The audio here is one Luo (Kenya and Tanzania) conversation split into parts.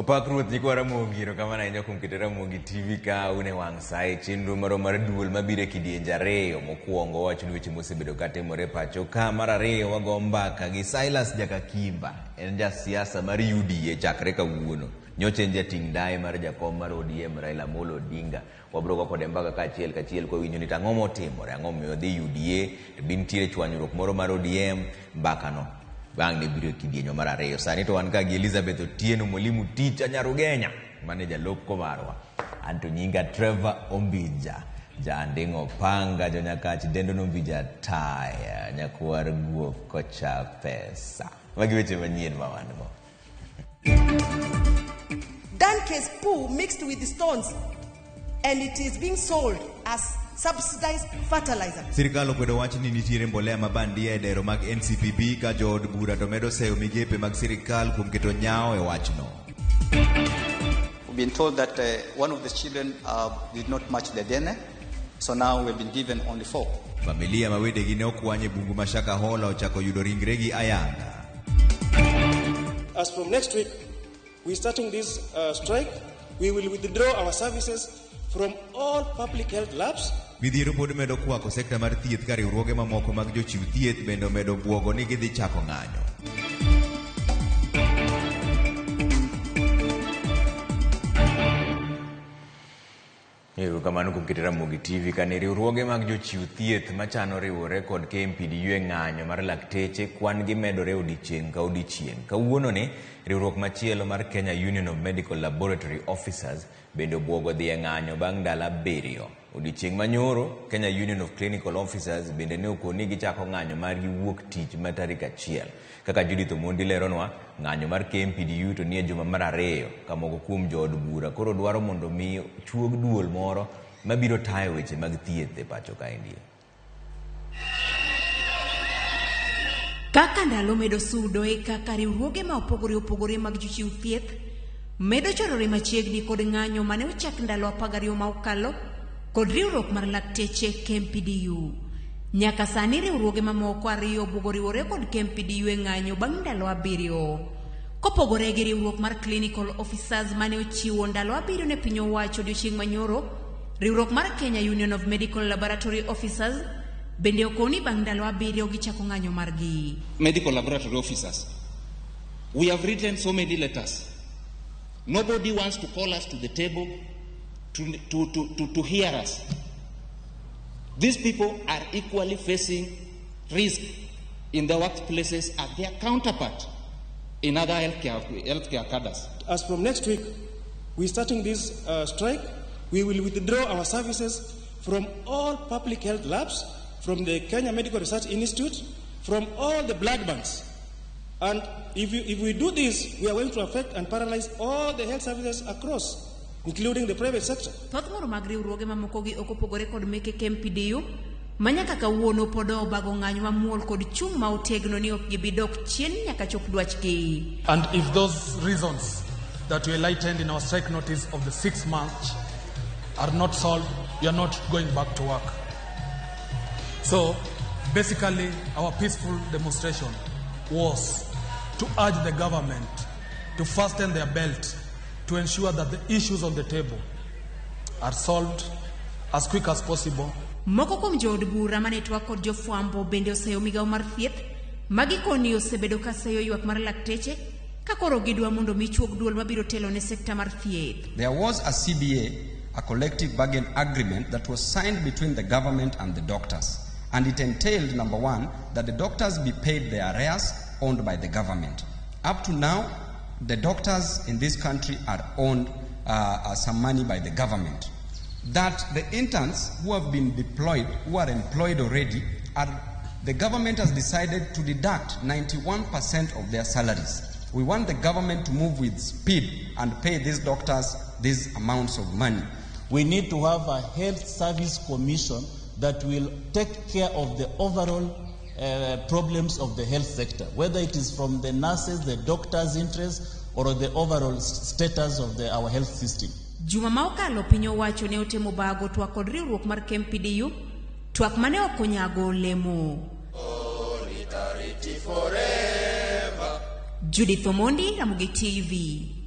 Opak Ruoth nyikwa Ramogi, erokamano ahinya kuom keto Ramogi TV ka un e wang' sa e chenro marwa mar duol mabiro e kidienje ariyo. Mokwongo wawacho ni weche mosebedo ka timore pacho ka. Mar ariyo wago mbaka gi Silas Jakakimba, en jasiasa mar UDA chakre kawuono. Nyocha en jating' ndaye mar jakom mar ODM Raila Amolo Odinga. Wabiro go kode mbaka kaachiel kachiel kwawinjo ni to ang'o motimore, ang'o momiyo odhi UDA, to be nitiere chwanyruok moro mar ODM, mbakano bang' ne biro e kidienyo mar ariyo. Sani to wan ka gi Elizabeth Otieno, mwalimu ticha Nyarugenya, mane jalup komarwa. Anto nyinga Trevor Ombija, jaanding'o opanga, jonyakach dendo nombija taya, nyakwar guok kocha pesa. Magi weche manyien ma wan go. Donkey's poo mixed with stones and it is being sold as subsidized fertilizer. Sirkal okwedo wach ni nitiere mbolea ma bandia e dero mag NCPB ka jood bura to medo seyo migepe mag sirkal kuom keto nyawo e wachno. We've been told that one of the children did not match the DNA, so now we've been given only 4. Familia ma wedegi ne okwany e bungu ma Shakahola ochako yudo ringregi ayanga. As from next week, we're starting this strike. We will withdraw our services from all public health labs. Midhiero pod medo kwako sekta mar thieth ka riwruoge mamoko mag jochiw thieth bende omedo bwogo ni gidhi chako ng'anyo. Erokamano kuom keto Ramogi TV kane riwruoge mag jochiw thieth machano riwore kod KMPDU e ng'anyo mar lakteche kwan gi medore odiechieng' ka odiechieng'. Kawuono ni riwruok machielo mar Kenya Union of Medical Laboratory Officers bende obwogo dhi e ng'anyo bang' ndalo 7. Odiechieng' manyoro, Kenya Union of Clinical Officers bende ne okoni gichako ng'anyo margi wuok tich ma tarik 1. Kaka Judith Omondi leronwa, ng'anyo mar KMPDU to nie juma mar 2 ka moko kuom jood bura koro dwaro mondo mi chuog duol moro mabiro tayo weche mag thieth e pacho kaendi. Kaka ndalo medo sudo e kaka riwruoge ma opogore opogore mag jochiw thieth medo chorore machiegni kod ng'anyo mane ochak ndalo 12 ma okalo kod riwruok mar lakteche KMPDU. Nyaka sani riwruoge mamoko 2 obwogo riwore kod KMPDU e ng'anyo bang' ndalo 7. Kopogore gi riwruok mar Clinical Officers mane ochiwo ndalo 7 ne piny owacho odiochieng' manyoro, riwruok mar Kenya Union of Medical Laboratory Officers bende okoni bang' ndalo 7 gichako ng'anyo margi. Medical Laboratory Officers, we have written so many letters. Nobody wants to call us to the table to hear us. These people are equally facing risk in their workplaces as their counterpart in other healthcare cadres. As from next week, we're starting this strike. We will withdraw our services from all public health labs, from the Kenya Medical Research Institute, from all the blood banks. And if we do this, we are going to affect and paralyze all the health services across, including the private sector. Thoth moro mag riwruoge mamoko gi ok opogore kod meke KMPDU, ma nyaka kawuono pod obago ng'anyo mamuol kod chung' ma otegno ni ok gibi dok chien nyaka chop dwachgi. And if those reasons that we enlightened in our strike notice of the 6th March are not solved, we are not going back to work. So basically our peaceful demonstration was to urge the government to fasten their belt to ensure that the issues on the table are solved as quick as possible. Moko kuom jood bura mane twak kod jofwambo bende oseyo migawo mar thieth ma gikoni osebedo ka seyo ywak mar lakteche ka koro gidwa mondo mi chuog duol mabiro telo ne sekta mar thieth. There was a CBA, a collective bargain agreement that was signed between the government and the doctors. And it entailed, number one, that the doctors be paid their arrears owned by the government. Up to now, the doctors in this country are owned some money by the government. That the interns who have been deployed, who are employed already, the government has decided to deduct 91% of their salaries. We want the government to move with speed and pay these doctors these amounts of money. We need to have a health service commission that will take care of the overall problems of the health sector, whether it is from the nurses, the doctors' interests, or the overall status of our health system. Juma ma okalo piny owacho ne otemo bago twak kod riwruok mar KMPDU, twak mane ok onyago olemo. Judith Omondi, Ramogi TV.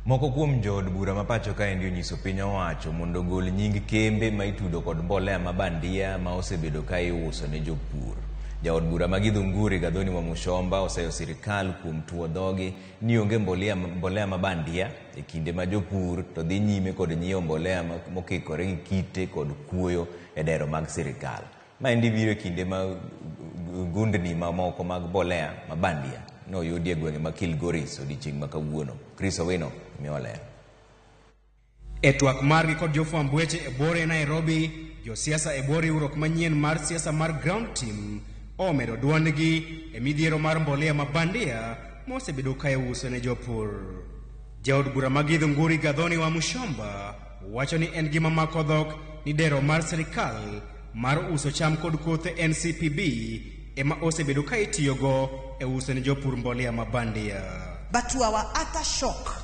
Moko kuom jood bura ma pacho kaendi onyiso piny owacho mondo ogol nying kembe ma itudo kod mbolea ma bandia ma osebedo ka iuso ne jopur. Jaod bura ma Githunguri Gathoni Wamuchomba oseyo sirikal kuom tuo dhogi ni onge mbolea ma bandia e kinde ma jopur to dhi nyime kod nyiewo mbolea mokikore gi kite kod kuoyo e dero mag sirikal. Maendi biro e kinde ma gundni mamoko mag mbolea ma bandia noyudi e gwenge ma Kilgoris odiechieng' ma kawuono. Chris Owino miyo ler. E twak margi kod jofwamb weche e buore Nairobi, josiasa e bwo riwruok manyien mar siasa mar Ground Team omedo duondgi e midhiero mar mbolea ma bandia mosebedo ka iuso ne jopur. Jaod bura ma Githunguri Gathoni Wamuchomba wacho ni en gima mako dhok ni dero mar sirikal mar uso cham kod kothe NCPB ema osebedo ka itiyogo e uso ne jopur mbolea ma bandia. But to our utter shock,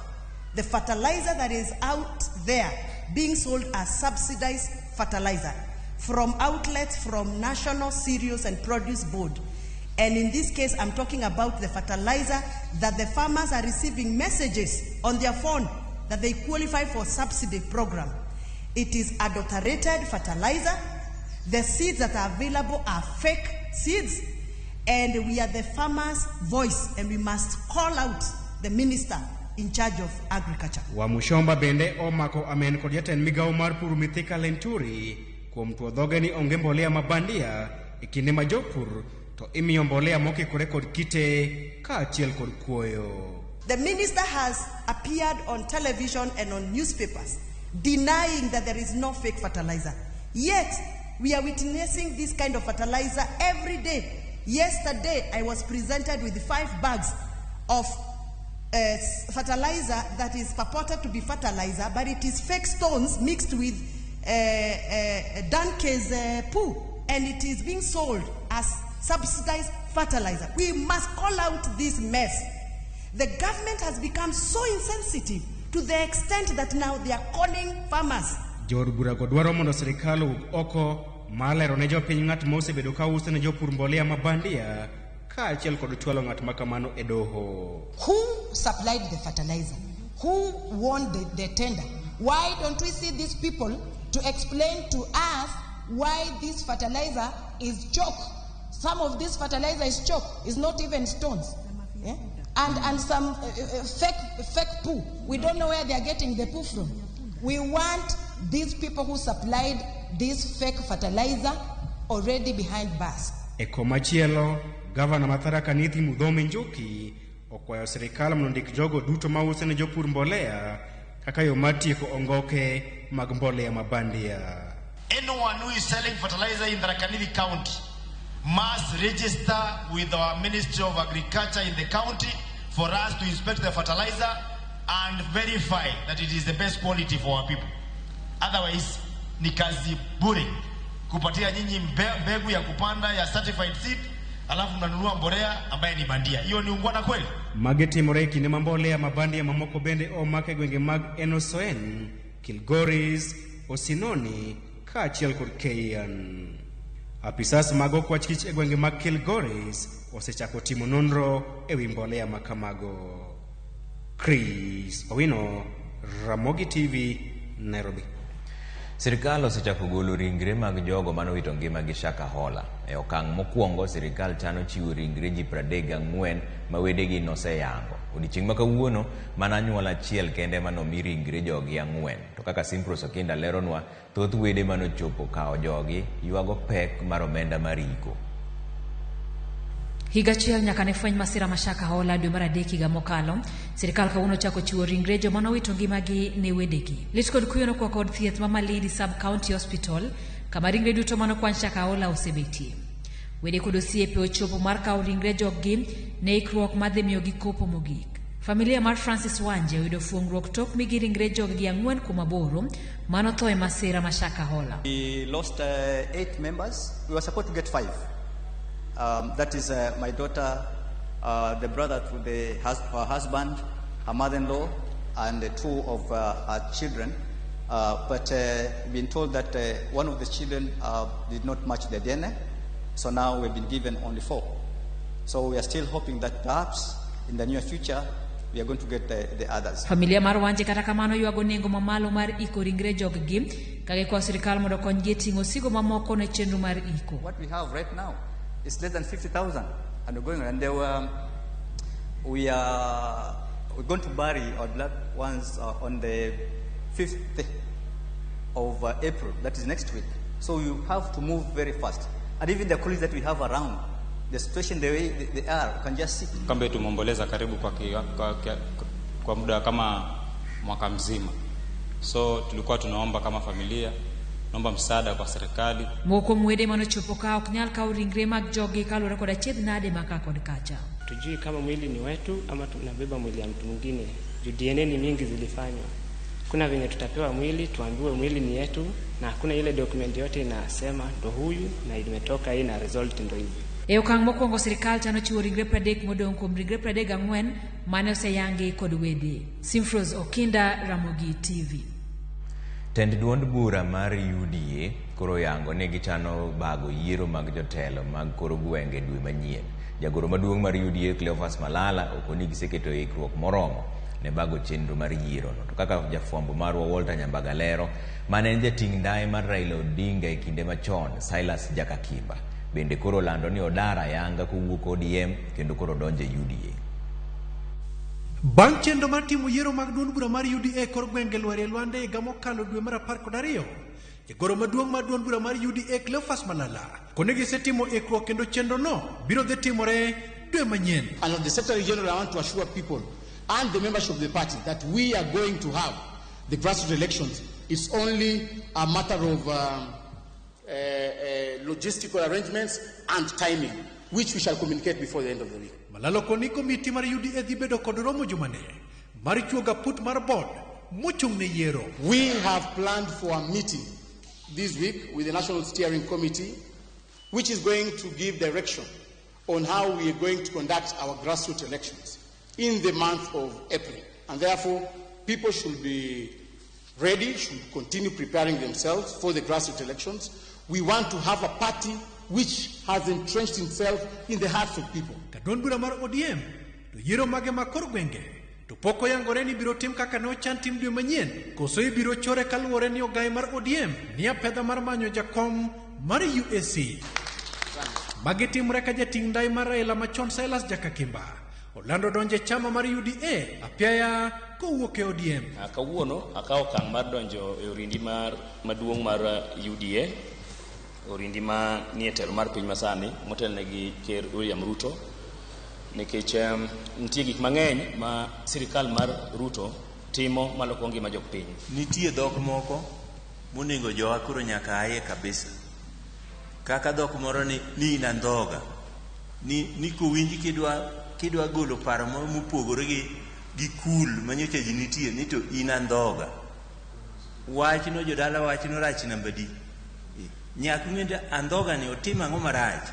the fertilizer that is out there being sold as subsidized fertilizer from outlets from National Cereals and Produce Board. And in this case, I'm talking about the fertilizer that the farmers are receiving messages on their phone that they qualify for subsidy program. It is adulterated fertilizer. The seeds that are available are fake seeds. And we are the farmers' voice, and we must call out the minister in charge of agriculture. Wamuchomba bende omako amen kod jatend migawo mar pur Mithika Linturi kuom tuo dhoge ni onge mbolea ma bandia e kinde ma jopur to imiyo mbolea mokikore kod kite kaachiel kod kuoyo. The minister has appeared on television and on newspapers denying that there is no fake fertilizer. Yet, we are witnessing this kind of fertilizer every day. Yesterday, I was presented with 5 bags of fertilizer that is purported to be fertilizer, but it is fake stones mixed with donkey's poo, and it is being sold as subsidized fertilizer. We must call out this mess. The government has become so insensitive to the extent that now they are calling farmers. Jood burago dwaro mondo sirikal owuog oko mar lero ne jopiny ng'at ma osebedo ka uso ne jopur mbolea ma bandia kaachiel kod chwalo ng'at ma kamano e doho. Who supplied the fertilizer? Who won the tender? Why don't we see these people to explain to us why this fertilizer is chalk? Some of this fertilizer is chalk, it's not even stones. Yeah? And some fake poo. We don't know where they are getting the poo from. We want these people who supplied this fake fertilizer already behind bars. E komachielo, gavana ma Tharaka Nithi Muthomi Njuki okwayo sirikal mondo ondik jogo duto mauso ne jopur mbolea kaka yo mar tieko ongoke mag mbolea ma bandia. Anyone who is selling fertilizer in Tharaka Nithi County must register with our Ministry of Agriculture in the county for us to inspect the fertilizer and verify that it is the best quality for our people. Otherwise, ni kazi bure kupatia nyinyi mbegu ya kupanda ya certified seed, alafu mnanunua mbolea ambaye ni bandia. Hiyo ni ungwana kweli? Magi timore e kinde ma mbolea ma bandia mamoko bende omak e gwenge mag Enosoen, Kilgoris, Osinoni kaachiel kod Keian. Apisas mag okwach kich e gwenge mag Kilgoris osechako timo nonro ewi mbolea ma kamago. Chris Owino, Ramogi TV, Nairobi. Sirikal osechako golo ringre mag jogo manowito ngimagi Shakahola. E okang' mokwongo, sirikal chano chiwo ringre ji 34 ma wedegi noseyango. Odiechieng' ma kawuono, mana anyuola achiel kende manomi ringre jogi 4. To kaka Simpros Okinda leronwa, thoth wede manochopo kawo jogi ywago pek mar omenda mar iko. Higa achiel nyaka ne fweny masira ma Shakahola dwe mar 3 higa mokalo, sirikal kawuono ochako chiwo ringre joma nowito ngimagi ne wedegi. Lit kod kuyo nokwako od thieth ma Malindi Sub-County Hospital, kama ringre duto manokwany Shakahola osebetie. Wede kod osiepe ochopo mar kawo ringre joggi ne ikruok madhi miyogi kopo mogik. Familia mar Francis Wanje oyudo fuong'ruok tok migi ringre joggi 4 kuom 8 manotho e masira ma Shakahola. We lost 8 members. We were supposed to get 5. That is my daughter, the brother to her husband, her mother-in-law, and 2 of her children. But we've been told that one of the children did not match the DNA, so now we've been given only 4. So we are still hoping that perhaps in the near future, We are going to get the others. Familia mar Wanje kata kamano ywago nengo mamalo mar iko ringre joggi ka gikwayo sirikal mondo okonygi e ting'o osigo mamoko ne chenro mar iko. What we have right now is less than 50,000, and we're going, and they were, we are we're going to bury our loved ones on the 5th of April, that is next week. So you have to move very fast. And even the colleagues that we have around, the situation the way they are, you can just see. Kambe tumeomboleza karibu kwa muda kama mwaka mzima. So tulikuwa tunaomba kama familia, naomba msaada kwa serikali. Moko kuom wede manochopo ka ok nyal kawo ringre mag joggi kaluwore kod achiedh nade ma ka kod kacha. Tujui kama mwili ni wetu ama tunabeba mwili ya mtu mwingine. Juu DNA ni mingi zilifanywa. Kuna venye tutapewa mwili, tuambiwe mwili ni yetu, na hakuna ile document yote inasema ndo huyu na imetoka hii na result ndo hivi. E okang' mokwongo sirikal chano chiwo ringre 30 modong' kuom ringre 34 mane oseyangi kod wede. Simfros Okinda, Ramogi TV. Tend duond bura mar UDA koro yango ni gichano bago yiero mag jotelo mag kor gwenge dwe manyien. Jagoro maduong' mar UDA Cleophas Malala okoni giseketo ikruok moromo ne bago chenro mar yierono. To kaka jafwambo marwa Walter Nyambaga lero, mane en jating' ndaye mar Raila Odinga e kinde machon, Silas Jakakimba, bende koro lando ni odar ayanga kowuok ODM kendo koro donjo e UDA. Bang' chenro mar timo yiero mag duond bura mar UDA kor gwenge Lwere Lwande higa mokalo dwe mar 12, jagoro maduong' mar duond bura mar UDA Cleophas Malala kone gisetimo ikruok kendo chenro no biro dhi timore dwe manyien. And as the Secretary General, I want to assure people and the membership of the party that we are going to have the grassroots elections. It's only a matter of logistical arrangements and timing, which we shall communicate before the end of the week. Malala koni komiti mar UDA dhi bedo kod romo jumane mar chuogo aput mar board mochung' ne yiero. We have planned for a meeting this week with the National Steering Committee, which is going to give direction on how we are going to conduct our grassroots elections in the month of April. And therefore, people should be ready, should continue preparing themselves for the grassroots elections. We want to have a party which has entrenched itself in the hearts of people. Ka duond bura mar ODM to yiero mage mag kor gwenge to pok oyangore ni biro tim kaka ne ochan tim dwe manyien koso ibiro chore kaluwore ni ogai mar ODM ni apedha mar manyo jakom mar UAC. Magi timore ka jating' ndai mar Raila machon Silas Jakakimba olando donjo e chama mar UDA apiaya kowuok e ODM. Kawuono akawo okang' mar donjo e orindi mar maduong' mar UDA, orindi ma nie telo mar piny masani motelne gi Ker William Ruto, nikech nitie gik mang'eny ma sirikal mar Ruto timo maloko ngima jopiny. Nitie dhok moko monego jowa koro nyaka aye kabisa. Kaka dhok moro ni in andhoga, ni kowinji kidwa golo paro moro mopogore gi kul manyocha ji nitie ni to in andhoga. Wachno jodala wachno rach namba di. Nyaka ung'e ni andhoga ni otimo ang'o marach.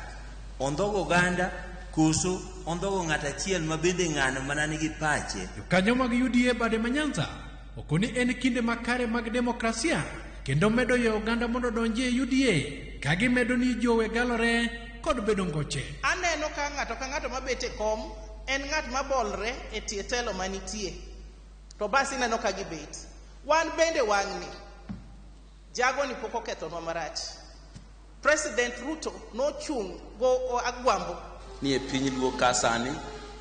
Ondhogo oganda koso ondhogo ng'at achiel ma bende ng'ano mana nigi pache. Jokanyo mag UDA bade ma Nyanza okoni en kinde makare mag demokrasia kendo medo yo oganda mondo odonji e UDA ka gimedo ni jowe galore kod bedo ngoche. Aneno ka ng'ato ka ng'ato mabet e kom en ng'at mabolre e tie telo manitie. To bas ineno ka gibet. Wan bende wang'ni jago ni pok okethonwa marach. President Ruto nochung' go agwambo. Ni e piny Luo ka sani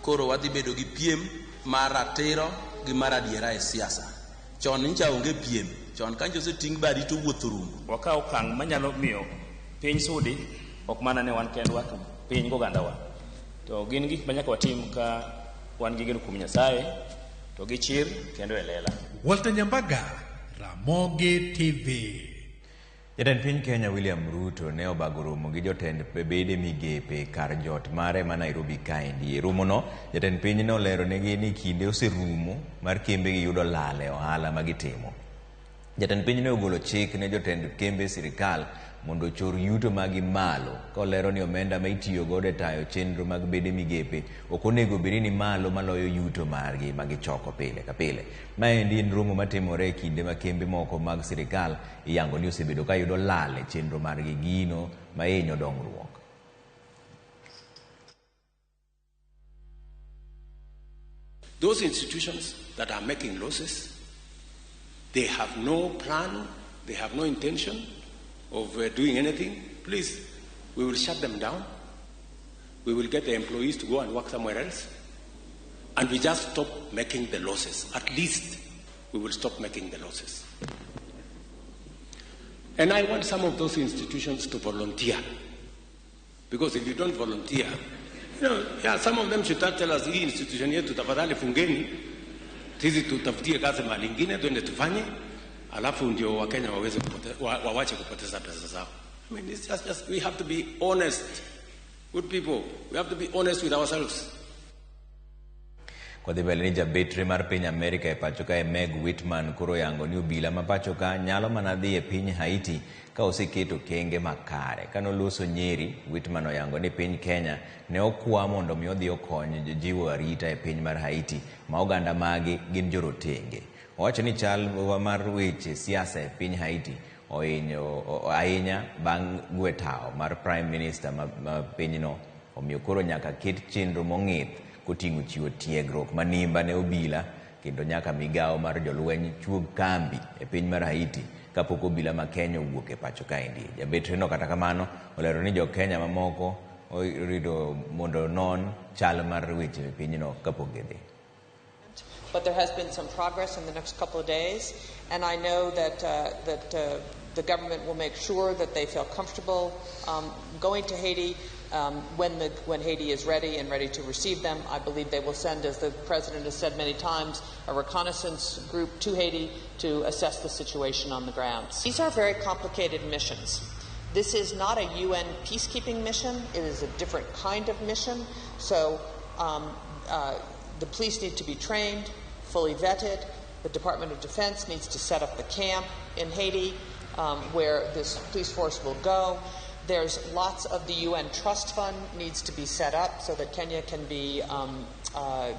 koro wadhi bedo gi piem mar ratiro gi mar adiera e siasa. Chon ncha onge piem, chon kanjo oseting' badi to wuoth orumo. Wakawo okang' manyalo miyo piny sudi ok mana ne wan kendwa to piny gogandawa. To gin gik ma nyaka watim ka wan gi geno kuom Nyasaye to gi chir kendo e lela. Walter Nyambaga, Ramogi TV. Jatend piny Kenya William Ruto ne obago romo gi jotend bede migepe kar jot mare ma Nairobi kaendi. E romono, jatend piny nolero negi ni kinde oserumo mar kembe gi yudo lal e ohala ma gitimo. Jatend piny ne ogolo chik ne jotend kembe sirikal mondo ochor yuto magi malo kolero ni omenda ma itiyo godo e tayo chenro mag bede migepe ok onego bed ni malo maloyo yuto margi ma gichoko pile ka pile. Maendi en romo matimore e kinde ma kembe moko mag sirikal iyango ni osebedo ka yudo lal e chenro margi gino ma hinyo dongruok. Those institutions that are making losses, they have no plan, they have no intention of doing anything. Please, we will shut them down. We will get the employees to go and work somewhere else. And we just stop making the losses. At least we will stop making the losses. And I want some of those institutions to volunteer. Because if you don't volunteer, some of them should tell us, hii institution yetu tafadhali fungeni, sisi tutafutie kazi mahali ingine, twende tufanye, alafu ndio Wakenya waweze wawache kupoteza pesa zao. I mean, it's just we have to be honest. Good people, we have to be honest with ourselves. Kodhi mbele ni jabetre mar piny Amerika e pacho kae Meg Whitman koro yango ni obila ma pacho ka nyalo mana dhi e piny Haiti ka oseketo kenge makare. Kanoloso Nyeri, Whitman oyango ni piny Kenya ne okwa mondo mi odhi okony jiwo arita e piny mar Haiti ma oganda mage gin jorotenge. Owacho ni chal mar weche siasa e piny Haiti ohinyo ahinya bang' gwe tao mar Prime Minister ma pinyno, omiyo koro nyaka ket chenro mong'ith koting'o chiwo tiegruok manimba ne obila kendo nyaka migawo mar jolweny chuog kambi e piny mar Haiti kapok obila ma Kenya owuok e pacho kaendi. Jabetreno kata kamano olero ni jo Kenya mamoko orito mondo non chal mar weche e pinyno kapok gidhi. But there has been some progress in the next couple of days, and I know that the government will make sure that they feel comfortable going to Haiti when Haiti is ready and ready to receive them. I believe they will send, as the president has said many times, a reconnaissance group to Haiti to assess the situation on the ground. These are very complicated missions. This is not a UN peacekeeping mission. It is a different kind of mission. So the police need to be trained, fully vetted. The Department of Defense needs to set up the camp in Haiti where this police force will go. There's lots of the UN Trust Fund needs to be set up so that Kenya can be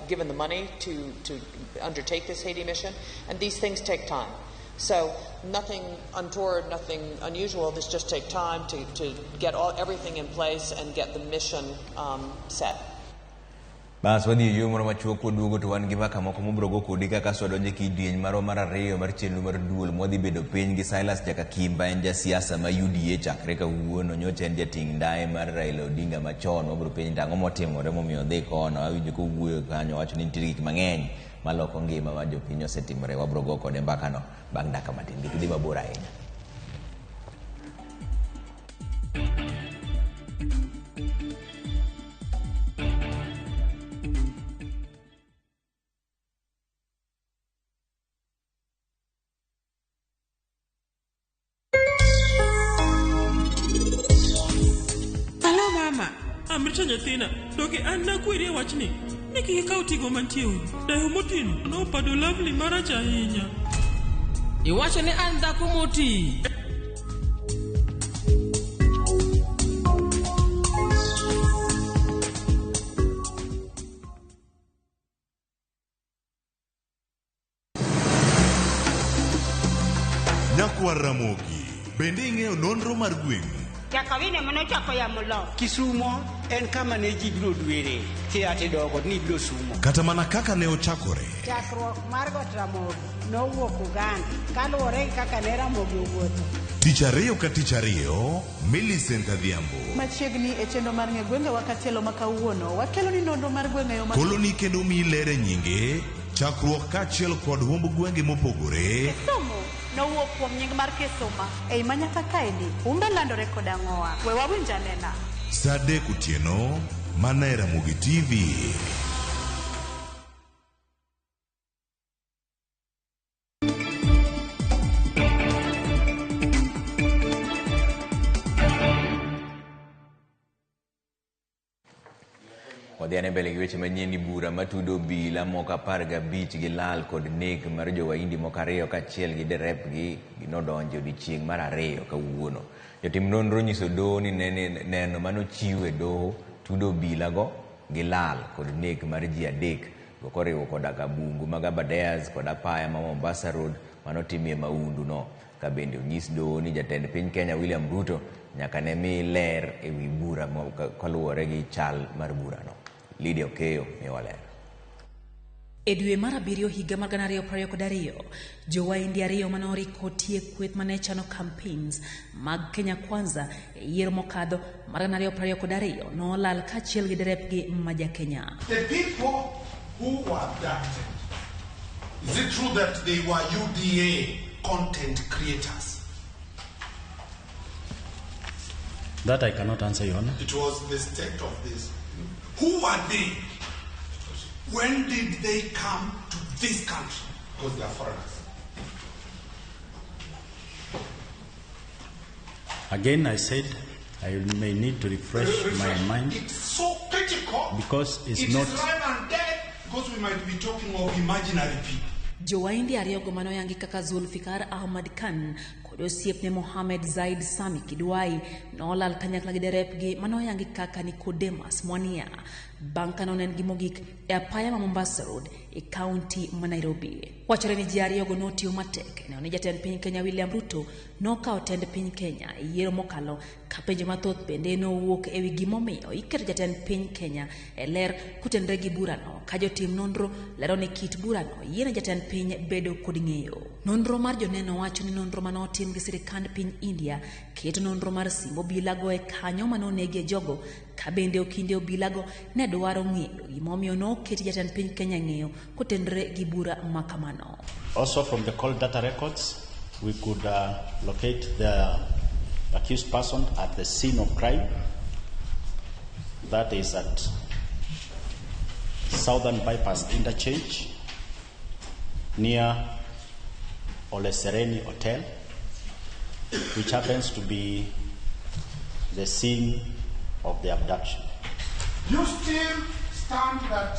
given the money to undertake this Haiti mission. And these things take time. So nothing untoward, nothing unusual. This just takes time to get everything in place and get the mission set. Bas wadhi e yo moro machuok waduogo to wan gi mbaka moko mobiro go kodi kaka swadonjo e kidieny marwa mar ariyo mar chenro mar duol mwadhi bedo piny gi Silas Jakakimba, en jasiasa ma UDA chakre kawuono, nyocha en jating' ndae mar Raila Odinga machon. Wabiro penjo to ang'o motimore momiyo odhi kono. Awinjo kowuoyo kanyo wacho ni nitie gik mang'eny maloko ngima ma jopiny osetimore. Wabiro go kode mbakano bang' dakika matin. Kik idhi mabor ahinya. Amrita nyathina, doge an nakweri e wachni ni kik ikaw tigo mantie e odi. Dayo motino nopado Lovely marach ahinya. Iwacho ni an dhako moti. Nyakwar Ramogi, bende ing'eyo nonro mar gweng'u? Jakawine manochako yamo lo. Kisumo en kama ne ji biro dwere kiate dogo ni biro sumo. Kata mana kaka ne ochakore. Chakruok mar got Ramogi nowuok Uganda kaluwore gi kaka ne Ramogi owuotho. Tich ariyo ka tich ariyo, Millicent Adhiambo. Machiegni e chenro mar ng'e gwengewa katielo ma kawuono, wakelo ni nonro mar gweng' e yo ma Koloni kendo mi lere nyinge, chakruok kaachiel kod humb gwenge mopogore. Kisumu nowuok kuom nying mar Kisuma. Ei manyaka kaendi, humbe landore kod ang'owa. We wawinj anena. Saa 3 otieno, mana e Ramogi TV. Wadhi ane mbele gi weche manyien ni bura matudo obila moko 15 gi lal kod nek mar jowaindi moko 2 kaachiel gi derepgi nodonjo odiechieng' mar 2 kawuono. Jotim nonro nyiso doho ni neno manochiw e doho tudo obilago gi lal kod nek mar ji 3 go koriwo koda ka bungu mag Aberdares kod apaya ma Mombasa Road manotimie mahundu no. Ka bende onyis doho ni jatend piny Kenya William Ruto nyaka ne mi ler ewi bura kaluwore gi chal mar burano. Lydia Okeyo miyowa ler. E dwe mar abiriyo higa mar 2022, jowaindi ariyo mane oriko tie kweth mane chano campaigns mag Kenya Kwanza e yiero mokadho mar 2022 nolal kaachiel gi derepgi ma ja-Kenya. The people who were abducted, is it true that they were UDA content creators? That I cannot answer, Your Honor. It was the state of this. Who were they? When did they come to this country? Because they are foreigners. Again, I said I may need to refresh my mind. It's so critical. Because it's It not. is life and death, because we might be talking of imaginary people. Jowaindi ariyogo manoyangi kaka Zulfikar Ahmad Khan kod osiepne Mohamed Zaid Sami Kidwai nolal kanyakla gi derepgi manoyangi kaka Nicodemus Mwania bang' ka nonen gi mogik e apaya ma Mombasa Road e kaunti ma Nairobi. Wachore ni ji ariyogo notiyo matek e neno ni jatend piny Kenya William Ruto nokawo tend piny Kenya e yiero mokalo ka penjo mathoth bende nowuok ewi gimomiyo iketo jatend piny Kenya e ler kotenore gi burano ka jotim nonro lero ni kit burano yiene jatend piny bedo kod ng'eyo. Nonro mar joneno wacho ni nonro manotim gi sirikand piny India keto nonro mar simb obilago e kanyo manonegie jogo ka bende okinde obilago ne dwaro ng'eyo gimomiyo noket jatend piny Kenya ng'eyo kotenore gi bura ma kamano. Also, from the call data records, we could locate the accused person at the scene of crime. That is at Southern Bypass Interchange near Olesereni Hotel, which happens to be the scene of the abduction. You still stand that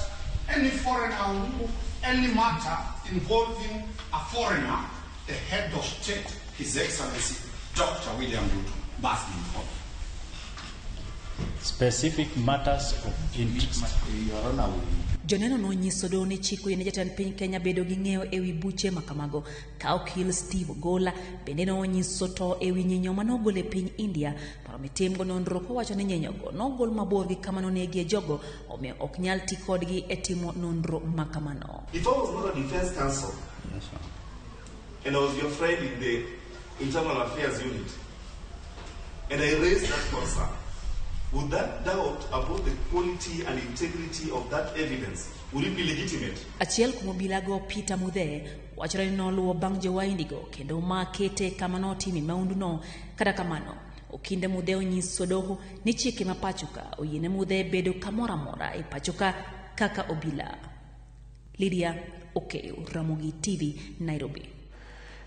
any foreigner, who, any matter involving a foreigner, the head of state, His Excellency Dr. William Ruto, must be involved. Specific matters of interest. Joneno nonyiso doho ni chik oyiene jatend piny Kenya bedo gi ng'eyo ewi buche ma kamago ka okil Steve Ogola bende nonyiso to ewi nyinyo manogol e piny India mondo mi timgo nonro kowacho ni nyinyogo nogol mabor gi kama nonegie jogo omiyo ok nyal ti kodgi e timo nonro ma kamano. If I was not a defense counsel, and I was your friend in the internal affairs unit, and I raised that concern, would that doubt about the quality and integrity of that evidence, would it be legitimate? Achiel kuom obilago Peter Mudhe wachore ni noluwo bang' jowaindigo kendo ma kete kama notime mahunduno. Kata kamano, okinde Mudhe onyiso doho ni chike ma pacho ka oyiene Mudhe bedo kamoro amora e pacho ka kaka obila. Lydia Okeyo, Ramogi TV, Nairobi.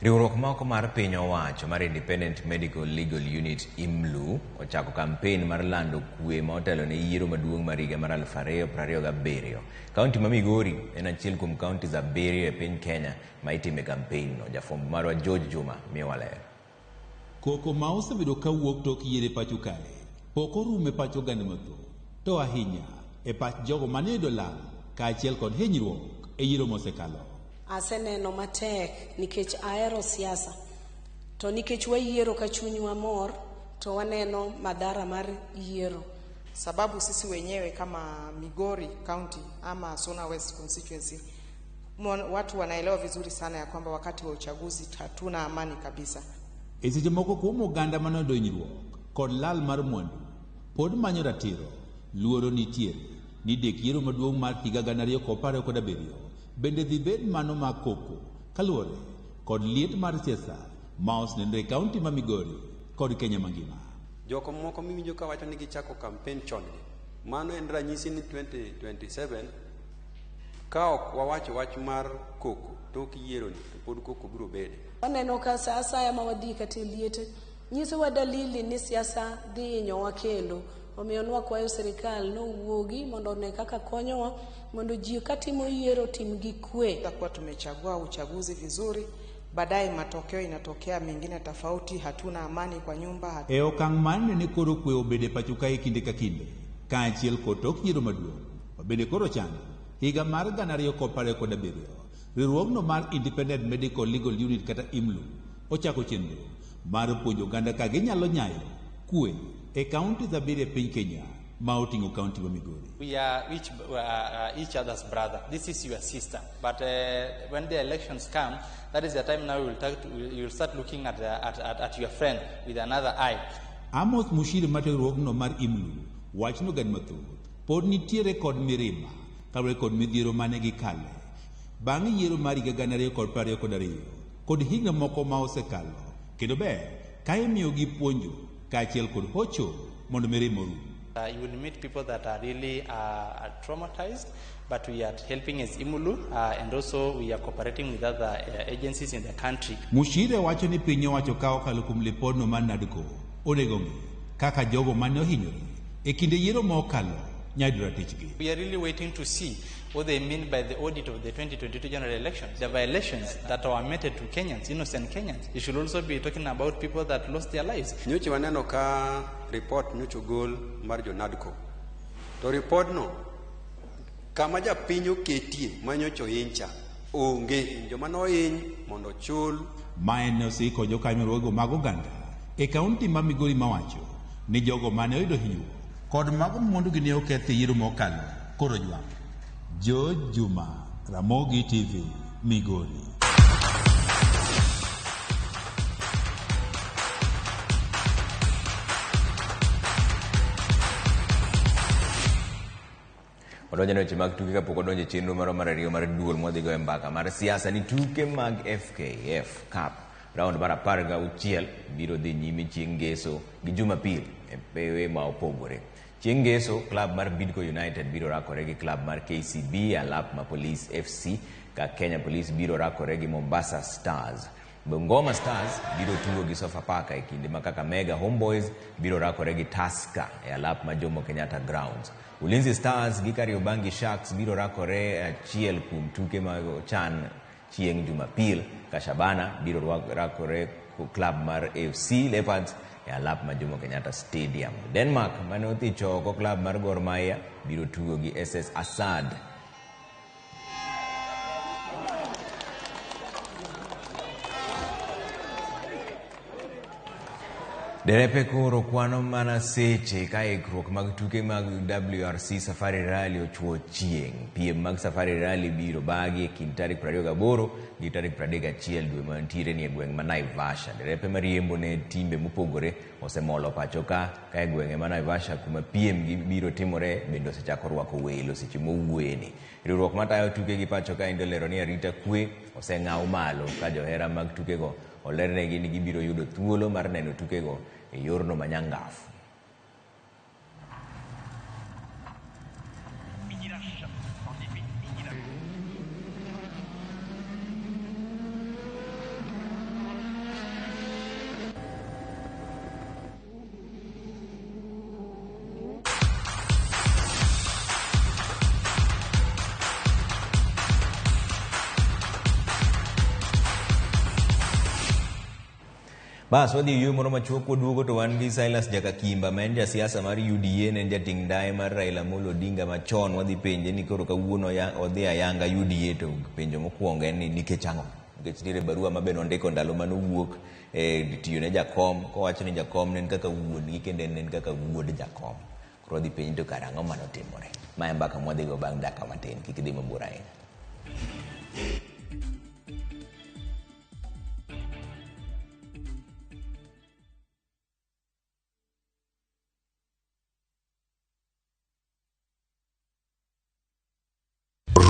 Riwruok moko mar piny owacho mar Independent Medical Legal Unit IMLU ochako kampen mar lando kwe ma otelo ne yiero maduong' mar higa mar 2027. Kaunti ma Migori en achiel kuom kauntis 7 e piny Kenya ma itime kampen no. Jafwambo marwa George Juma miyowa ler. Koko ma osebedo kawuok tok yiero e pacho kae pok orumo e pach oganda mathoth, to ahinya e pach jogo mane oyudo lal kaachiel kod hinyruok e yiero mosekalo. Aseneno matek nikech ahero siasa, to nikech wayiero ka chunywa mor to waneno madhara mar yiero. Sababu sisi wenyewe kama Migori County ama Suna West constituency, watu wanaelewa vizuri sana ya kwamba wakati wa uchaguzi hatuna amani kabisa. E seche moko kuom oganda manoyudo hinyruok kod lal mar mwandu pod manyo ratiro, luoro nitiere ni dek yiero maduong' mar higa 2027 bende dhi bed mano ma koko kaluwore kod liet mar siasa ma osenenore e kaunti ma Migori kod Kenya mangima. Joko moko miwinjo ka wacho ni gichako kampen chon gi. Mano en ranyisi ni 2027 ka ok wawacho wach mar koko tok yieroni to pod koko biro bede. Waneno ka sa asaya ma wadhi kata e liete nyisowa dalili ni siasa dhi hinyowa kendo. Omiyo nwakwayo sirikal nowuogi mondo one kaka konyowa mondo ji katimo yiero tim gi kwe. Tutakuwa tumechagua uchaguzi vizuri, baadaye matokeo inatokea mengine tofauti, hatuna amani kwa nyumba. E okang' mar neno ni koro kwe obedo e pacho kae kinde ka kinde, kaachiel kod tok yiero maduong' ma bende koro chano higa mar 2027, riwruogno mar Independent Medical Legal Unit kata IMLU ochako chenro mar puonjo oganda ka ginyalo nyayo kwe e kaunti 7 e piny Kenya ma oting'o kaunti ma Migori. We are each other's brother. This is your sister. But when the elections come, that is the time now you will start looking at your friend with another eye. Amos Mushiri mar riwruogno mar IMLU wacho ni oganda mathoth pod nitiere kod mirima kaluwore kod midhiero mane gikale bang' yiero mar higa 2022 kod higni moko ma osekalo, kendo ber ka imiyogi puonjo kaachiel kod hocho mondo mirima orum. You will meet people that are really are traumatized, but we are helping as IMULU, and also we are cooperating with other agencies in the country. Mushire wacho ni piny owacho ka okalo kuom lipodno mar NADCO onego ng'i kaka jogo mane ohinyore e kinde yiero ma okalo nyalo yudo ratichgi. We are really waiting to see what they mean by the audit of the 2022 general elections, the violations that were meted to Kenyans, innocent Kenyans. You should also be talking about people that lost their lives. Nyocha waneno ka report nyocha ogol mar jo NADCO. To report no, kama japiny oketie ma nyocha ohiny cha, onge. Joma nohiny mondo ochul. Mae ne osiko jokanyo riwruoge mag oganda e kaunti ma Migori mawacho ni jogo mane oyudo hinyruok kod mago mwandugi ne okethi e yiero mokalo koro ywak. George Juma, Ramogi TV, Migori. Wadonjo ne weche mag tuke kapok odonjo e chenro marwa mar ariyo mar duol mwadhi goyo mbaka mar siasa ni tuke mag FKF Cup round mar 16 biro dhi nyime chieng' Ngeso gi Jumapil e pewe ma opogore. Chieng' Ngeso, klab mar Bidco United biro rakore gi klab mar KCB e alap ma Police FC, ka Kenya Police biro rakore gi Mombasa Stars. Bungoma Stars biro tugo gi Sofapaka e kinde ma Kakamega Homeboys biro rakore gi Tusker e alap ma Jomo Kenyatta Grounds. Ulinzi Stars gi Kariobangi Sharks biro rakore achiel kuom tuke ma ochan chieng' Jumapil, ka Shabana biro rakore klab mar AFC Leopards e alap ma Jomo Kenyatta Stadium. Denmark mane odhi choko klab mar Gor Mahia biro tugo gi SS Assad. Derepe koro kwano mana seche ka ikruok mag tuke mag WRC Safari Rally ochuo chieng'. Piem mag Safari Rally biro bagi e kind tarik 28 gi tarik 31 dwe mantiere ni e gweng' ma Naivasha. Derepe mariembo ne timbe mopogore osemolo pacho ka e gwenge ma Naivasha kuma piem gi biro timore bende osechako rwako welo seche mowuoyeni. Riwruok matayo tuke gi pacho ka endo lero ni arita kwe oseng'aw malo ka johera mag tukego olernegi ni gibiro yudo thuolo mar neno tukego e yorno manyangafu. Bas wadhi e yueyo moro machuok waduogo to wan gi Silas Jakakimba ma en jasiasa mar UDA, ne en jating' ndaye mar Raila Amolo Odinga machon. Wadhi penje ni koro kawuono odhi ayanga UDA, to penjo mokwongo en ni nikech ang'o? Nikech nitiere barua ma be nondiko ndalo mane owuok e tiyo ne jakom, kowacho ni jakom ne en kaka wuon-gi kendo en kaka wuod jakom. Koro wadhi penje to kara ang'o manotimore? Ma e mbaka mwadhi go bang' dakika matin, kik idhi mabor ahinya.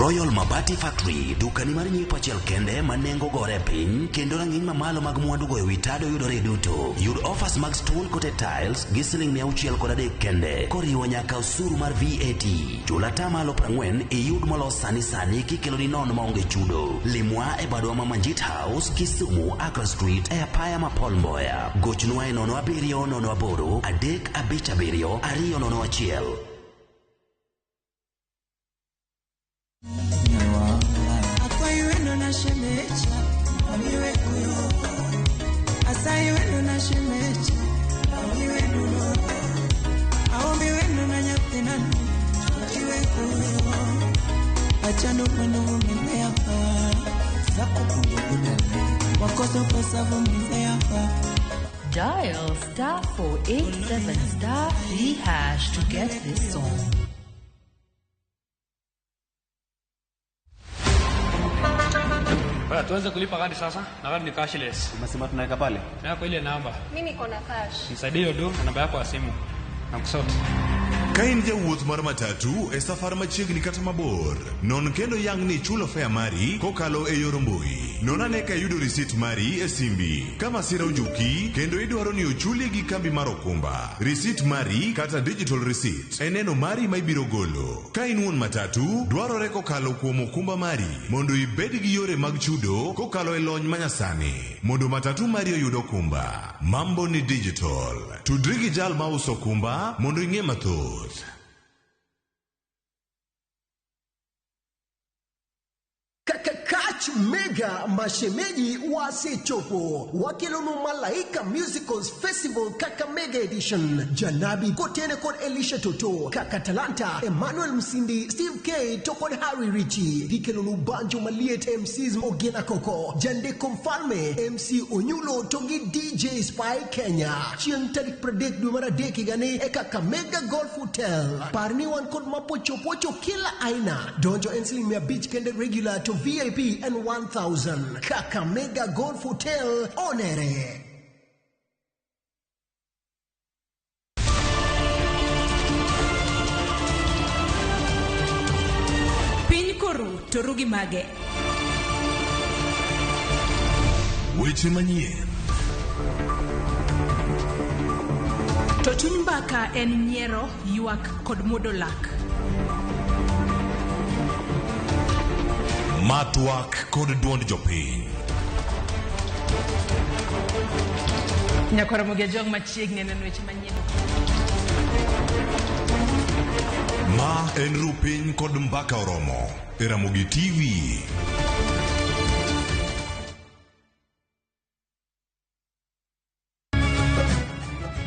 Royal Mabati Factory, dukani mar nyiepo achiel kende ma nengo gore piny kendo rang'iny mamalo mag mwandu go ewi tado yudore duto. Yud offers mag stone coated tiles gi siling 603 kende, koriwo nyaka osuru mar VAT. Chul 40% iyud molos sani sani kikeloni nono maonge chudo. Limwa e badwa ma Manjit House, Kisumu, Accra Street, e apaya ma Paul Mboya. Gochnwa e 07 08 357 201. Dial star 487 star 3 hash to get this song. Bwana, tuanze kulipa kadi sasa. Na kadi ni cashless. Umesema tunaweka pale? Yako ile namba. Mimi niko na cash. Nisaidie hiyo do na namba yako ya simu. Na kusort. Ka in jawuoth mar matatu e safar machiegni kata mabor, non kendo yang ni ichulo fare mari kokalo e yor mbui. Non ane ka iyudo risit mari e simbi. Ka masira ojuki kendo idwaro ni ochuli gi kambi mar okumba, risit mari kata digital receipt e neno mari ma ibiro golo. Ka in wuon matatu, dwarore kokalo kuom okumba mari mondo ibed gi yore mag chudo kokalo e lony manyasani mondo matatu mari oyud okumba. Mambo ni digital. Tudri gi jal mauso okumba mondo ing'e mathoth. Kakach Mega mashemeji wasechopo wakelonu Malaika Musicals Festival Kakamega Edition. Janabi Kotene kod Elisha Toto, Kaka Talanta, Emmanuel Msindi, Steve K to kod Harry Richie. Gikelonu Banjo Maliet, MCs Ogena Koko, Jandeko Mfalme, MC Onyulo to gi DJ Spy Kenya. Chieng' tarik 30 dwe mar adek higani e Kakamega Golf Hotel. Par ni wan kod mapochopocho kila aina. Donjo en siling 500 kende regular to VIP and 1000. Kakamega Golf Hotel, onere. Piny koru to ru gi mage. Weche manyien. To chuny mbaka en nyiero, ywak kod muodo lak. Matwak kod duond jopiny. Nyakwar Ramogi Ajwang' machiegni neno weche manyien. Ma en Rupiny kod Mbaka Oromo e Ramogi TV.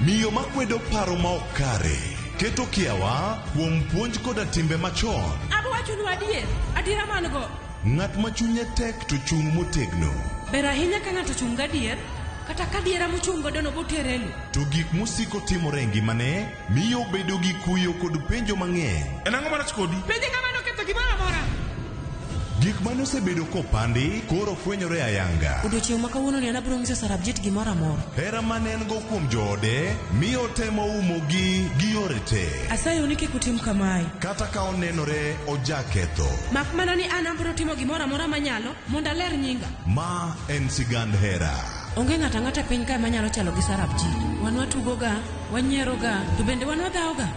Miyo makwedo paro ma ok kare keto kiawa kuom puonj koda timbe machon. Abo wachonu adier, adiera man go. Ng'at ma chunye tek to chung' motegno. Ber ahinya ka ng'ato chung' gadier, kata ka diera mochung' godo no botere lo. To gik mosiko timore e ngimane miyo obedo gi kuyo kod penjo mang'eny. En ang'o marach kodi? Penje ng'ama noketho gimoro amora. Gik mane osebedo kopandi koro fwenyore ayanga. Odiochieng' ma kawuono ni an abiro nyiso Sarabjit gimoro amora. Hera mane en go kuom joode miyo otemo umogi gi yore te. Asayou ni kik utim kamae. Kata ka onenore ojaketho. Mak mana ni an abiro timo gimoro amora manyalo mondo aler nyinga. Ma en sigand hera. Onge ng'ato ang'ata e piny kae manyalo chalo gi Sarabjit. Wan watugoga, wanyieroga, to bende wan wadhawoga.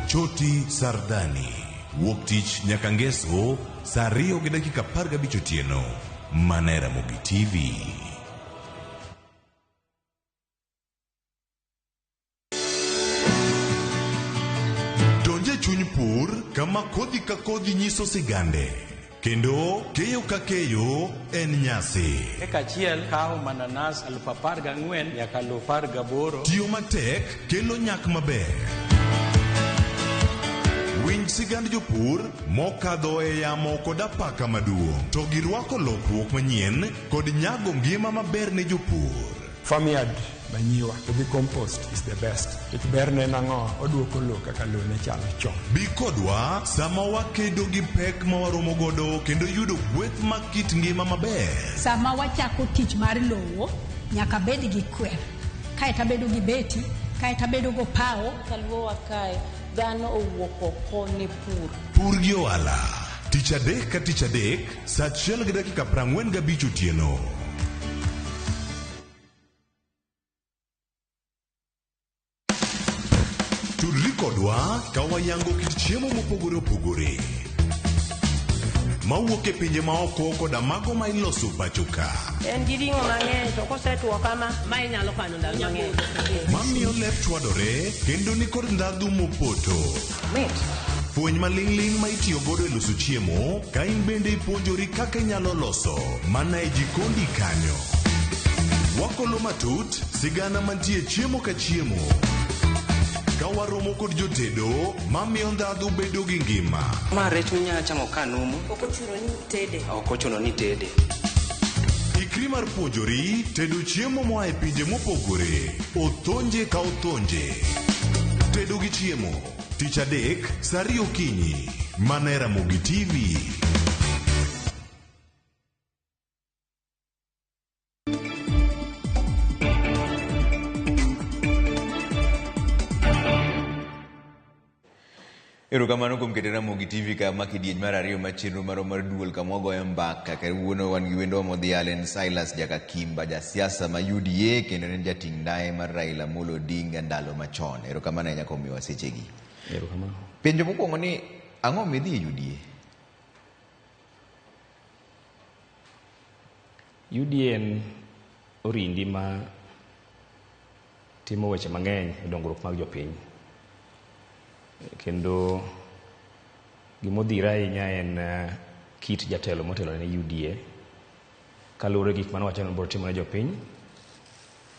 Choti Sardani. Wuok tich nyaka ngeso saa 2:15 otieno. Mana e Ramogi TV. Donj e chuny pur kama kodhi ka kodhi nyiso sigande. Kendo keyo ka keyo en nyasi. Eka achiel kawo mananas 14,000 nyaka 18,000. Tiyo matek kelo nyak maber. Winj sigand jopur mokadho e yamo kod apaka maduong' to girwako lokruok manyien kod nyago ngima maber ne jopur. Farmyard manyiwa to gi compost is the best. Nikech berne en ang'o? Oduoko lowo kaka lowo ne chalo chon. Bi kodwa sama wakedo gi pek ma waromo godo kendo yudo gweth mag kit ngima maber. Sama wachako tich mar lowo, nyaka bed gi kwer. Kaeto abedo gi beti, kaeto abedo gopawo. Kaluowa kae, dhano owuok oko ne pur. Pur gi ohala. Tich adek ka tich adek, saa 1:45 otieno. Tudri kodwa ka wayango kit chiemo mopogore opogore mawuok e pinje maoko koda mago ma iloso pacho ka. En gi ring'o mang'eny to kosetwo kama, ma inyalo kano ndalo mang'eny. Mamiyo lep chwadore kendo nikod ndhadhu mopoto. Mit. Fweny maling'ling' ma itiyo godo e loso chiemo ka in bende ipuonjori kaka inyalo loso mana e jikondi kanyo. Wakolo matut sigana mantie chiemo ka chiemo. Ka waromo kod jotedo mamiyo ndhadhu bedo gi ngima. Ma rech minyalo chamo ka numu. Ok ochuno ni tede. Ok ochuno ni tede. Ikri mar puonjori tedo chiemo moa e pinje mopogore. Othonje ka othonje. Tedo gi chiemo. Tich adek, saa ariyo okinyi. Mana e Ramogi TV. Erokamano kuom keto Ramogi TV ka ma kidieny mar ariyo mar chenro marwa mar duol kama wagoyo mbaka. Kawuono wan gi wendo modhial en Silas Jakakimba, jasiasa ma UDA kendo en jating' ndaye mar Raila Amolo Odinga ndalo machon. Erokamano ahinya kuom miyowa sechegi. Erokamano. Penjo mokwongo ni ang'o midhi e UDA? UDA en orindi ma timo weche mang'eny e dongruok mag jopiny. Kendo gimodhira ahinya en kit jatelo motelo ne UDA kaluwore gi gik mane owacho ni obiro timo ne jopiny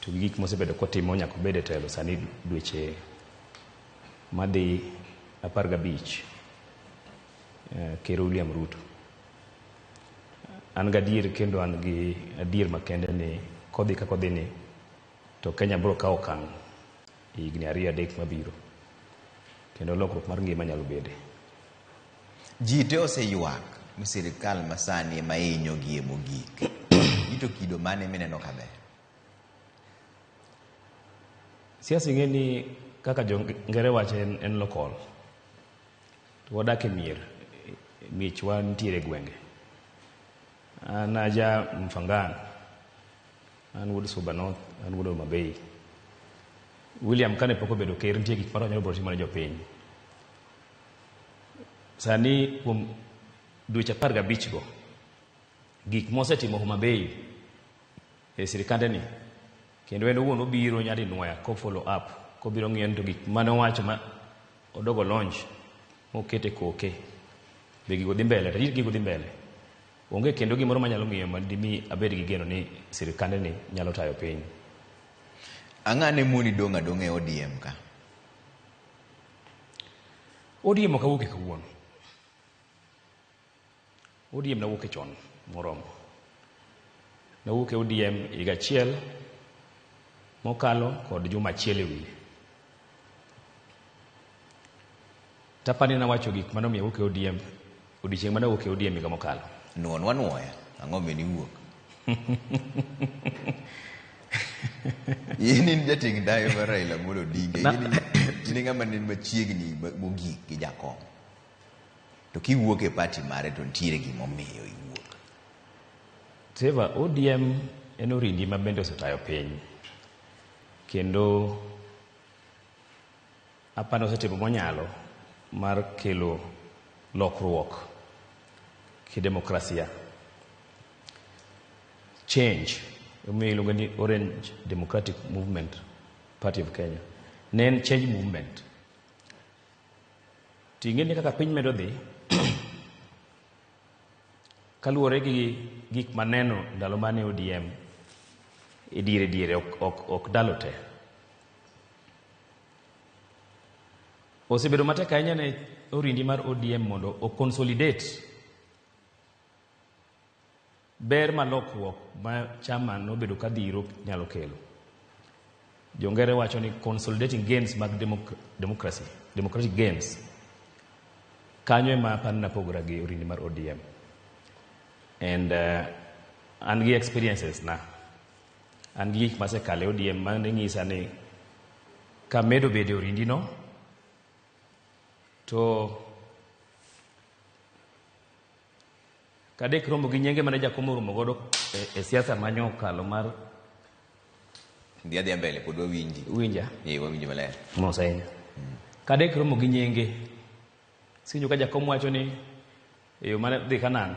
to gi gik mosebedo kotimo nyaka obed e telo sani dweche madhi 15 Ker William Ruto. An gadier kendo an gi adier makende ni kodhi kaka odhi ni to Kenya biro kawo okang' e higni 2-3 mabiro. Kendo lokruok mar ngima nyalo bede. Ji te oseywak ni sirikal masani ema hinyogie mogik. Ito kido mane mineno kaber? Siasa ing'e ni kaka jo ngere wache en local. To wadak e mier, miechwa nitiere e gwenge. An aja Mfangano, an wuod Suba North, an wuod Homa Bay. William kane pok obedo ker nitie gik moro nyalo timo ne jopiny. Sani kuom dweche 15 go, gik mosetimo Homa Bay e sirikande ni, kendo en owuon obiro nyadinwoya ko follow up, kobiro ng'iyo ni to gik mane owacho ma odogo launch mokete koke, be gigo dhi mbele, to gigo dhi mbele. Onge kendo gimoro manyalo ng'iyo madimi abed gi geno ni sirikande ni nyalo tayo piny. Ang'ane moni dong' adong'a e ODM ka? ODM ok awuoke kawuono. ODM nawuoke chon moromo. Nawuok e ODM higa achiel mokalo kod juma achiel e wiye. Tapani nawacho gik manomiyo awuok e ODM odiochieng' mane awuok e ODM higa mokalo. Nuonwa nuoya, ang'o omiyo niwuok? In in jating' ndaye mar Raila Amolo Odinga, in e ng'ama ni machiegni mogik gi jakom. To kiwuok e party mare to nitiere gimomiyo iwuok. Trevor, ODM en orindi ma bende osetayo piny. Kendo apani osetimo monyalo mar kelo lokruok ki demokrasia. Change, omiyo iluongo ni Orange Democratic Movement Party of Kenya. Ne en change movement. Ting'e ni kaka piny medo dhi, kaluwore gi gik maneno ndalo mane ODM e diere diere ok ndalo te. Osebedo matek ahinya ne orindi mar ODM mondo o consolidate ber ma lokruok ma chama nobedo ka dhiro nyalo kelo. Jongere wacho ni consolidating gains mag democracy, democratic gains. Kanyo ema apani napogora gi orindi mar ODM. And an gi experiences na. An gi gik masekale ODM mane nyisa ni kamedo bedo e orindi no, to kadek romo gi nyenge mane jakom oromo godo e siasa manyo okalo mar Dhi adhiya mbele pod wawinji. Winja? Wawinji maler. Mos ahinya. Kadek romo gi nyenge, sinjo ka jakom wacho ni e yo mane dhi Kanan,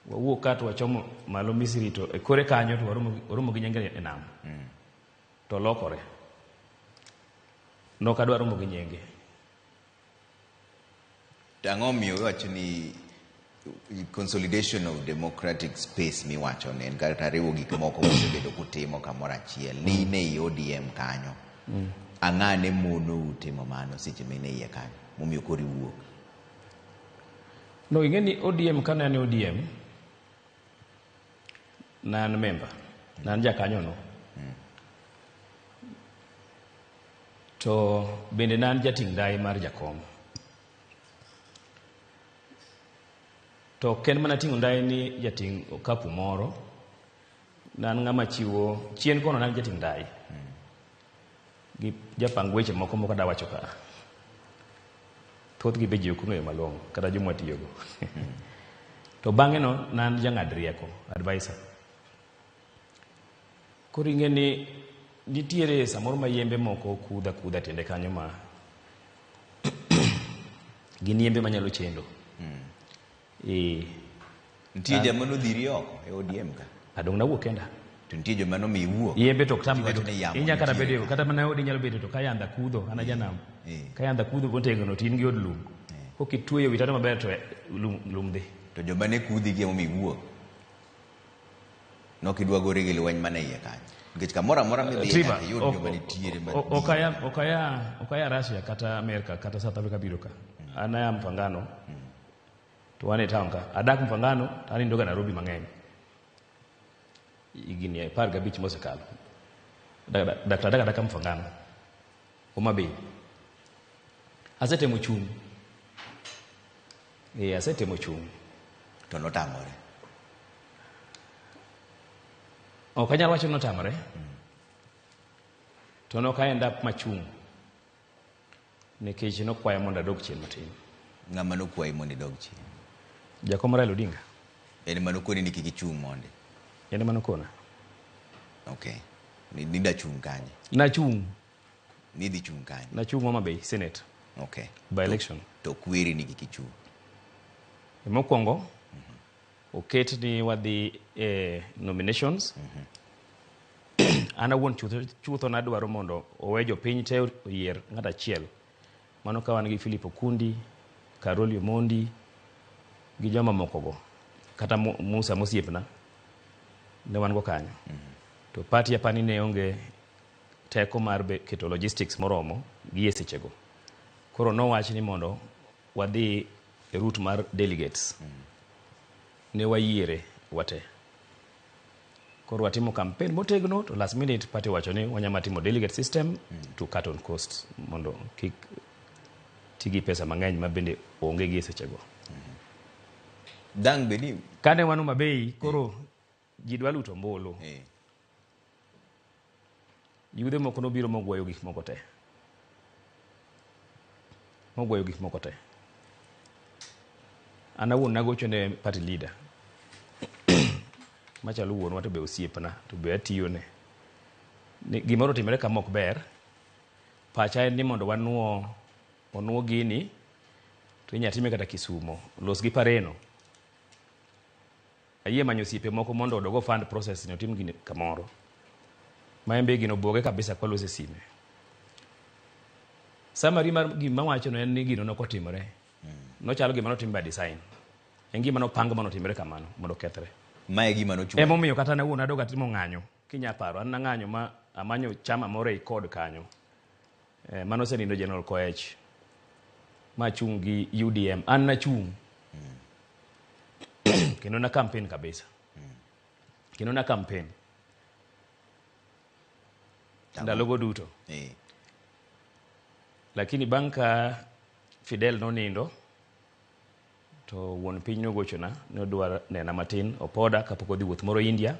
wawuok ka to wachomo malo Misri to e kore kanyo to waromo gi nyenge e nam. To lokore. Nok adwa romo gi nyenge. To ang'o miyo iwacho ni consolidation of democratic space miwacho ne en kata riwo gik moko mosebedo kutimo kamoro achiel ni in ei ODM kanyo. Ang'ane monou timo mano seche ma in e iye kanyo momiyo koro iwuok? No, ing'e ni ODM kane an e ODM, ne an member, ne an jakanyo no. To bende ne an jating' ndai mar jakom. To ok en mana ting'o ndai ni jating' okapu moro, ne an ng'ama chiwo, chien kono ne an jating' ndai. Gi japang weche moko mok adwa wacho ka. Thothgi be ji ok ong'eyo malong'o, kata joma watiyogo. To bang'e no ne an jang'ad rieko, advisor. Koro ing'e ni nitiere samoro ma yembe moko kudha kudha tiende kanyo ma gin yembe manyalo chendo. Nitie joma nodhiri oko e ODM ka. Adong' nawuok kenda. To nitie joma nomiyo iwuok. Yembe to ok tam bedo. Iwacho ni yamo Inya kata nitiere bedo ka. kata mana odi nyalo bedo to ka yandha kudho, an ajanam. Ka yandha kudho motegno to in gi od lum. Kokitweyo wi tado maber to lum dhi. To joma ne kudhi gi emomiyo iwuok. Nok idwa gori gi lweny mana iye kanyo. Nikech kamoro amora midhiye Trevor, nyaka iyud joma nitiere ma ok aya Russia kata America kata South Africa biro ka. An aya Mfangano. To wan e town ka. Adak Mfangano to anindoga Nairobi mang'eny. Higni 15 mosekalo. Dak adaka Mfangano. Homa Bay. Asetemo chung'. Asetemo chung'. To notamore. Ok anyal wacho ni notamore. To nok a end up machung'. Nikech nokwaya mondo adog chien matin. Ng'ama nokwayi mondo idog chien? Jakom Raila Odinga. En ema nokoni ni kik ichung' mondi? En ema nokona. Okay. Nida chung' kanye? Nachung'. Nidhi chung' kanye? Nachung' Homa Bay, Senate. Okay. By election. To kweri ni kik ichung'. Mokwongo, oket ni wadhi e nominations. An awuon chutho nadwaro mondo owe jopiny te oyier ng'at achiel. Mano ka wan gi Philip Okundi, Caroli Omondi, gi joma mokogo. Kata Musa mosiepna, ne wan go kanyo. To party apani ne onge teko mar keto logistics moromo gi e sechego. Koro nowach ni mondo wadhi e route mar delegates. Ne wayiere wate. Koro watimo campaign motegno to last minute party wacho ni wanyama timo delegate system to cut on costs mondo kik ti gi pesa mang'eny ma bende onge gi e sechego. Dang' bedi Kane wan Homa Bay koro ji dwa luto ombulu. Yudhe moko nobiro mogweyo gik moko te. Mogweyo gik moko te. An awuon nagocho ne party leader. Machalo wuonwa to be osiepna to be atiyone. Ni gimoro otimore kama ok ber. Pacha en ni mondo onuo gini to inyalo time kata Kisumo. Los gi Pareno. Ayie manyo osiepe moko mondo odog o fund process ni otim gini kamoro. Ma en be gino obuoge kabisa kwa lose sime. Summary mar gima wacho no en ni gino nok otimore. Nochalo gima notim by design. En gima nopang mondo otimre kamano mondo okethre. Mae gima nochung'. Emomiyo kata an awuon adog atimo ng'anyo. Kinya paro an nang'anyo ma amanyo chama moro ei kod kanyo. Mano osenindo General Koech. Ma chung' gi UDM. An nachung'. Kendo na campaign kabisa. Kendo na campaign. Ndalogo duto. Lakini bang' ka Fidel nonindo to wuon piny nogochona nodwar nena matin opoda kapok odhi wuoth moro India.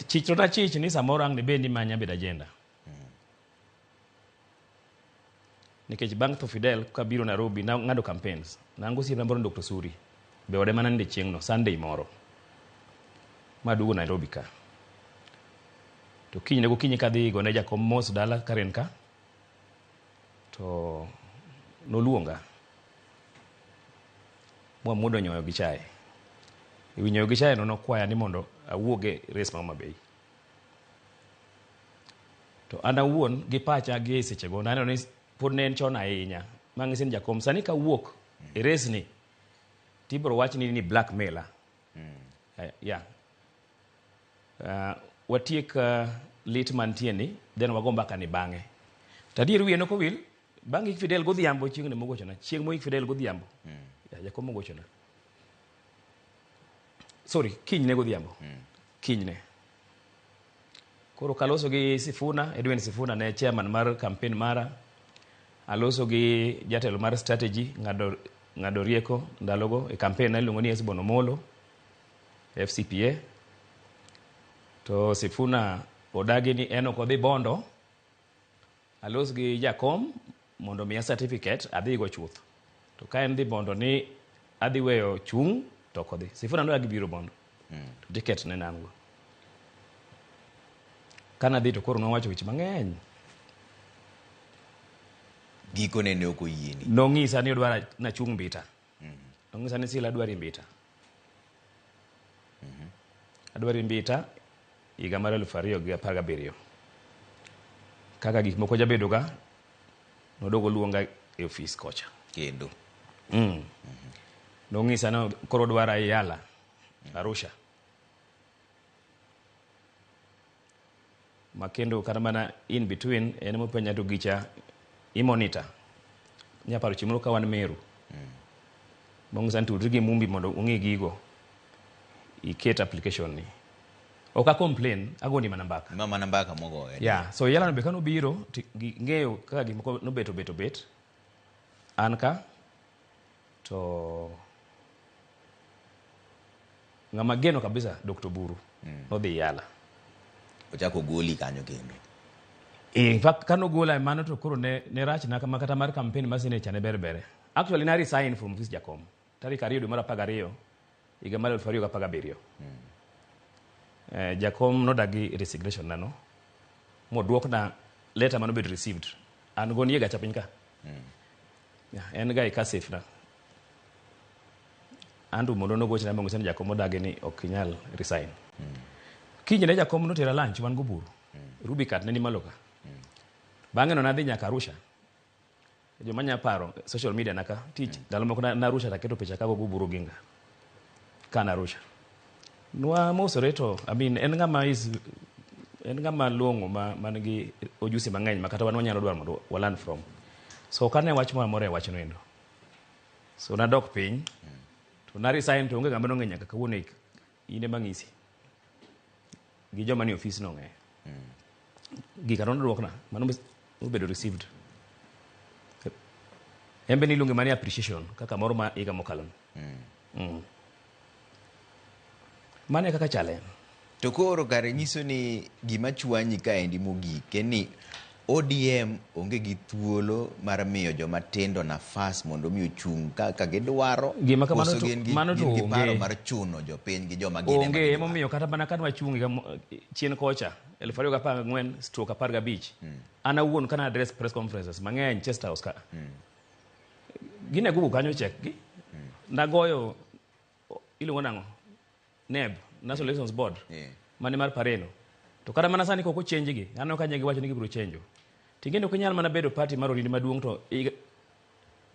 Chich to nachich ni samoro ang' ne bed ni manya bedo agenda. Nikech bang' tho Fidel kabiro Nairobi nang'ado campaigns. Nango osiepna moro Dr. Suri. Be ode mana ninde chieng'no, Sunday moro. Maduogo Nairobi ka. To kinyne gokinyi kadhi gone jakom mos dala Karen ka. To noluonga. Mwamuodo nyoyo gi chae. Ewi nyoyo gi chae no nokwaya ni mondo awuog e race ma Homa Bay. To an awuon gi pacha gi e sechego naneno ni pod ne en chon ahinya. Mang'isi ni jakom sani kawuok e race ni tibiro wach ni blackmailer. Yeah. Watiek lit mantie ni then wago mbaka ni bang'e. To adier wiye nok owil bang' ik Fidel godhiambo chieng' ne mogochona. Chieng' moik Fidel godhiambo. Ya, jakom mogochona. Sorry, kinyne godhiambo. Kinyne. Koro kaloso gi Sifuna, Edwin Sifuna ne chairman mar campaign mara. Aloso gi jatelo mar strategy ng'ado ng'ado rieko ndalogo e campaign na iluongo ni Esbon Omolo FCPA. To Sifuna odagi ni en ok odhi Bondo. Alos gi jakom mondo miya certificate adhigo chuth. To ka en dhi Bondo ni adhi weyo chung' to ok odhi. Sifuna nodagi biro Bondo. To ticket ne an go. Kanadhi to koro nowacho weche mang'eny. Gikone ne ok oyieni. Nong'isa ni odwara nachung' Mbita. Nong'isa ni Sila adwari Mbita. Adwari Mbita higa mar 2017. Kaka gik moko jabedo ga, nodogo luonga e ofis kocha. Kendo. Nong'isa ni koro odwara Yala, Arusha. Ma kendo kata mana in between en mopenja to gicha i monitor. Nyaparo chieng' moro ka wan Meru. Nong'isa ni tudri gi Mumbi mondo ung'i gigo. Iket application ni. Ok a complain, agoni mana mbaka. Ma mana mbaka mogoyo. Yeah, so Yala no be kanobiro to ng'eyo kaka gik moko nobet obet obet. An ka to ng'ama geno kabisa Dr. Buru nodhi Yala. Ochako goli kanyo kendo. In fact kanogola e mano to koro ne rach na kama kata mar campaign mar senate ne ber bere. Actually na resign from office jakom. Tarik 2 dwe mar 12 higa mar 2017. Jakom nodagi resignation na no. Moduokna letter manobedo received. An go nie gacha piny ka. Yeah, en ga e kasif na. Andrew Mondo nogochna mong'isa ni jakom odagi ni ok inyal resign. Kinyne jakom notera lunch wan goburu. Ruby Cat ne ni malo ka. Bang'e no nadhi nyaka Arusha. Joma nya paro social media naka tich ndalo moko na Arusha taketo picha kago goburu Oginga. Ka na Arusha. Nwa mosore to I mean en ng'ama is en ng'ama long'o ma man gi ojusi mang'eny ma kata wan wanyalo dwaro mondo wa learn from. So ok ane wach moro amora e wachno endo. So nadok piny to na resign to onge ng'ama nong'e nyaka kawuono in ema ng'isi. Gi joma ni ofis nong'eyo. Gika noduokna mano obedo received. En be niluonge mana ni appreciation kaka moro ma higa mokalo ni. Mano e kaka chale. To koro kare nyiso ni gima chwanyi kaendi mogik en ni ODM onge gi thuolo mar miyo joma tindo nafas mondo mi ochung' kaka gidwaro. Gima kamano koso to- gin gi, mano to gin gi paro onge. mar chuno jopiny gi joma gin ema Onge gidwaro. emomiyo kata mana ka nwachung' higa chien kocha 2014/15 an awuon kana address press conferences mang'eny Chester House ka. Gine Google kanyo check gi. Nagoyo iluongo nang'o? NEB, National Elections Board. Mane mar Pareno. To kata mana sani kok ochenj gi, aneno ka giwacho ni gibiro chenjo. Ting'e ok inyal mana bedo party mar orindi maduong' to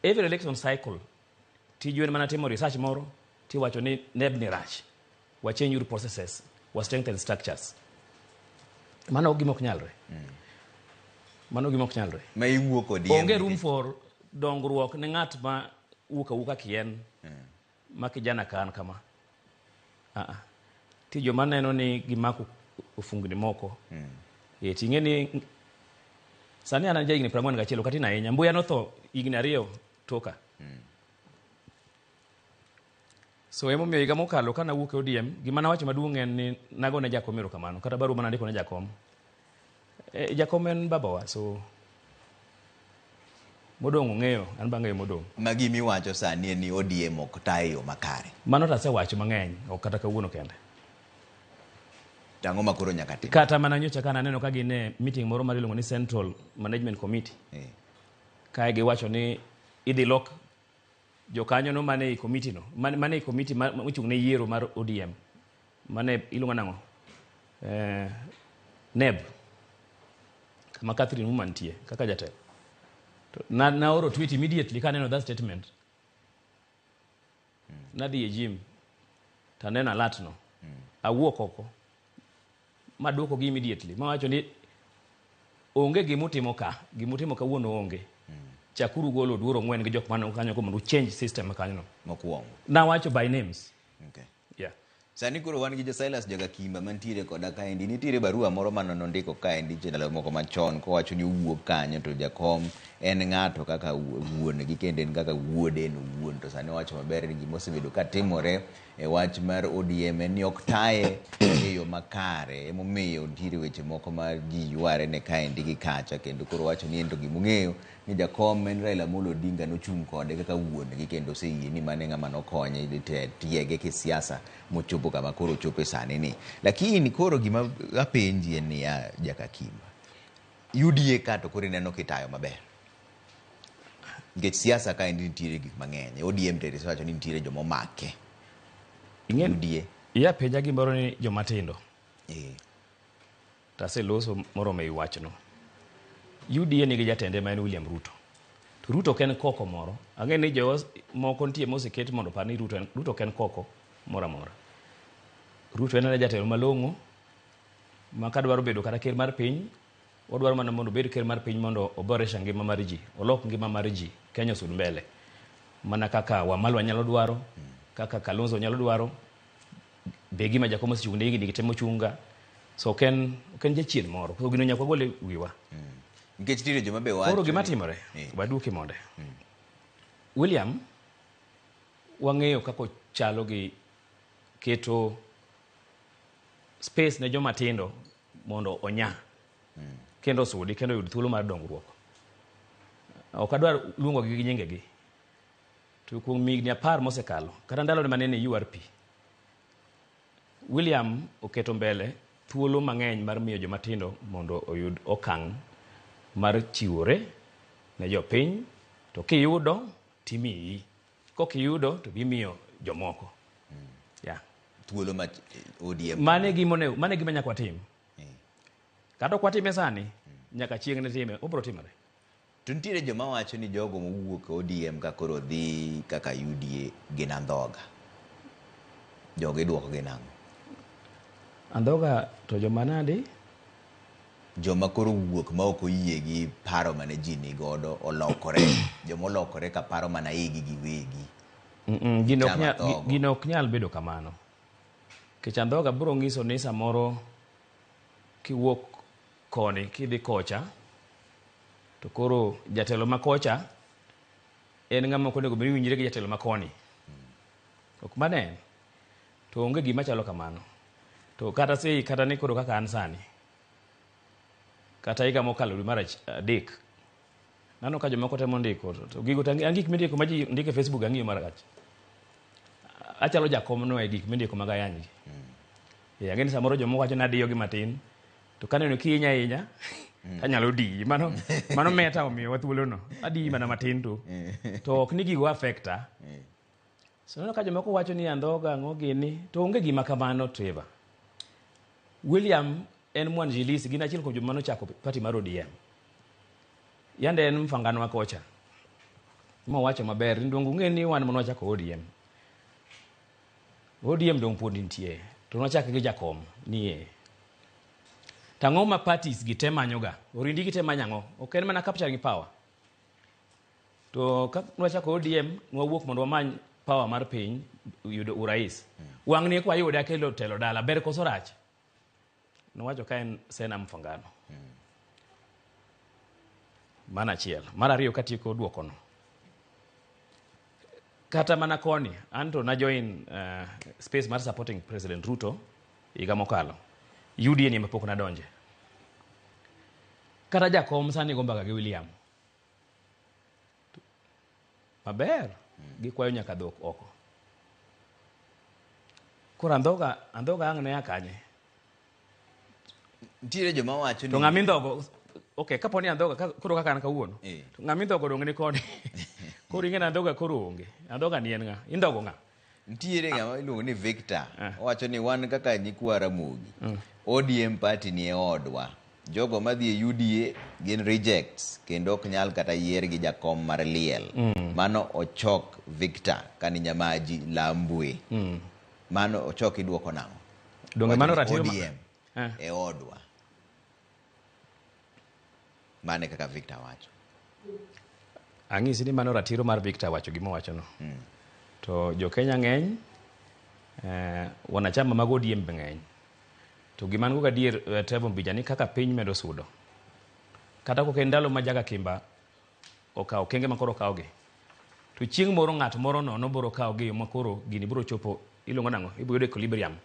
every election cycle tiju en mana timo research moro tiwacho ni NEB ni rach. Wa change uru processes, wa strengthen structures. Mano gima ok nyalre. Mano gima ok nyalre. Ma iwuok ODM. Onge room for dongruok ne ng'at ma wuok awuoka kien ma kijana ka an kama. Ah. Ti joma neno ni gimako ofungni moko. E ting'e ni sani an ja higni 41 ok atin ahinya. Mbuya notho higni 2 toka. So emomiyo higa mokalo ka nawuok e ODM, gima nawacho maduong' en ni nagone jakom erokamano kata barua manandiko ne jakom. Jakom en babawa so modong' ong'eyo, an be ang'eyo modong'. Ma gimiwacho sani en ni ODM ok ta e yo makare. Mano to asewacho mang'eny, ok kata kawuono kende. To ang'o ma koro nyaka tim? Kata mana nyocha ka naneno ka gin e meeting moro mar iluongo ni Central Management Committee. Kae giwacho ni idhi lok jokanyono mane ei committee no, mane ei committee mochung' ne yiero mar ODM. Mane iluongo nang'o? NEB. Kama Catherine Muma nitie kaka jatelo. To naoro tweet immediately kaneno that statement. Nadhi e gym taneno alert no. Awuok oko. Maduoko gi immediately. Mawacho ni onge gimutimo ka, gimutimo kawuono onge. Chakuru golo Oduor Ong'wen gi jok mane kanyo mondo change system ma kanyo no. Mokwongo. Nawacho by names. Okay. Yeah. Sani koro wan gi jo Silas Jakakimba mantiere koda kaendi. Nitiere barua moro mane nondiko kaendi ndalo moko machon kowacho ni owuok kanyo to jakom en ng'ato kaka wuon gi kendo en kaka wuode en owuon. To sani owacho maber ni gima osebedo katimore e wach mar ODM en ni ok taye e yo makare. Emomiyo nitiere weche moko ma ji yware ne kaendi gi kacha kendo koro owacho ni en to gimong'eyo ni jakom en Raila Amolo Odinga nochung' kode kaka wuon gi kendo oseyie ni mano e ng'ama nokonye tiege kisiasa mochopo kama koro ochope sani ni. Lakini koro gima apenji en niya Jakakimba, UDA ka to koro ineno kitayo maber. Nikech siasa kaendi nitiere gik mang'eny. ODM to isewacho ni nitiere joma omake. UDA. Iya penja gimoro ni joma tindo. To aseloso moromo ei wachno. UDA nigi jatende ma en William Ruto. To Ruto ok en koko moro. Ang'e ni jo moko nitie moseket mondo opar ni Ruto en, Ruto ok en koko moro amora. Ruto en jatelo malong'o ma kadwaro bedo kata ker mar piny, odwaro mana mondo obed ker mar piny mondo oboresha ngima mar ji, olok ngima mar ji, Kenya osud mbele. Mana kaka Wamalwa nyalo dwaro, kaka Kalonzo nyalo dwaro, be gima Jakom osechung' ne higni gi te mochunga. So ok en jachien moro. So gino nyaka wagol e wiwa. Nikech nitiere joma be wacho. Koro gima timore, waduoki monde. William, wang'eyo kaka ochalo gi keto space ne joma tindo mondo onya. Kendo osudi, kendo oyud thuolo mar dongruok. Ok adwar luongo gi nyingegi. To kuom higni 10 mosekalo, kata ndalo mane en e URP, William oketo mbele thuolo mang'eny mar miyo joma tindo mondo oyud okang' mar chiwore ne jopiny, to kiyudo timiyi, kokiyudo to bimiyo jomoko. Yeah. Thuolo ma ODM. Mane gima nyaka watim. Kata ok watime sani, nyaka chieng' ne time, obiro timore. To nitiere joma wacho ni jogo mowuok e ODM ka koro dhi kaka UDA gin andhoga. Jogo iduoko gi nang'o? Andhoga to joma nadi? Joma koro wuok ma ok oyie gi paro mane ji nigodo olokore. Joma olokore ka paro mana igi giwegi. Gino ok nyal bedo kamano. Nikech andhoga biro nyiso ni samoro kiwuok koni kidhi kocha, to koro jatelo ma kocha en ng'ama ok onego bed ni winjre gi jatelo ma koni. Ok mano en. To onge gima chalo kamano. To kata sei kata ni koro kaka an sani, kata higa mokalo dwe mar 3, nano ka jomoko temo ndiko, to gigo to an gik mindiko ma ji ndiko e Facebook ang'iyo marach. Achalo jakom no e gik mindiko mag ayany gi. Ang'e ni samoro jomoko wacho ni adiyo gi matin, to kaneno kihinya ahinya, anyalo diyi. Mano meta omiyowa thuolono. Adiyi mana matin to. To ok ni gigo affecta. So neno ka jomoko wacho ni andhoga ang'o gini, to onge gima kamano Trevor. William en mwanjilisi, gin achiel kuom joma nochako party mar ODM. Yande en mfanganwa kocha. Mowacho maber, ni ung'e ni wan mane wachako ODM. ODM dong' pod nitie, to nwachake gi jakom nie. Tang'o ma parties gi te manyoga? Orindi gi te manyo ang'o? Ok en mana capturing power. To ka nwachako ODM, nwawuok mondo wamany power mar piny, yudo urais. Wang' ni kwayude akelo telo dala, ber koso rach? Nowacho ka en Sena Mfangano. Mano achiel. Mar ariyo katieko duokono. Kata mana koni, anto na join space mar supporting President Ruto higa mokalo. UDA ni pok nadonje. Kata jakom sani go mbaka gi William. Maber, gikwayo nyaka dhok oko. Koro andhoga ang' ne a kanye? Nitiere joma wacho ni To ng'ama indhogo, okay, kapo ni andhoga, koro kaka an kawuono, to ng'ama indhogo dong' ni koni. Koro ing'e ni andhoga koro onge. Andhoga ni en ng'a? Indhogo ng'a? Nitiere ng'ama iluongo ni Victor. Owacho ni wan kaka nyikwa Ramogi, ODM party ni e odwa. Jogo madhi e UDA gin rejects kendo ok nyal kata yier gi jakom mar liel. Mano ochok Victor kani Nyamaji Lambwe. Mano ochok iduoko nang'o? Donge mano ratiro ODM e odwa. Mane kaka Victor wacho. Ang'isi ni mano ratiro mar Victor wacho gima owachono. To jo Kenya ng'eny, Wanachama mag ODM be ng'eny. To gima an go gadier Trevor Mbija ni kaka piny medo sudo. Kata kok en ndalo ma Jaga Kimba okawo okenge ma koro okawogi. To chieng' moro ng'at moro nono biro kawogi e yo ma koro gini biro chopo iluongo nang'o? Ibiro yudo equilibrium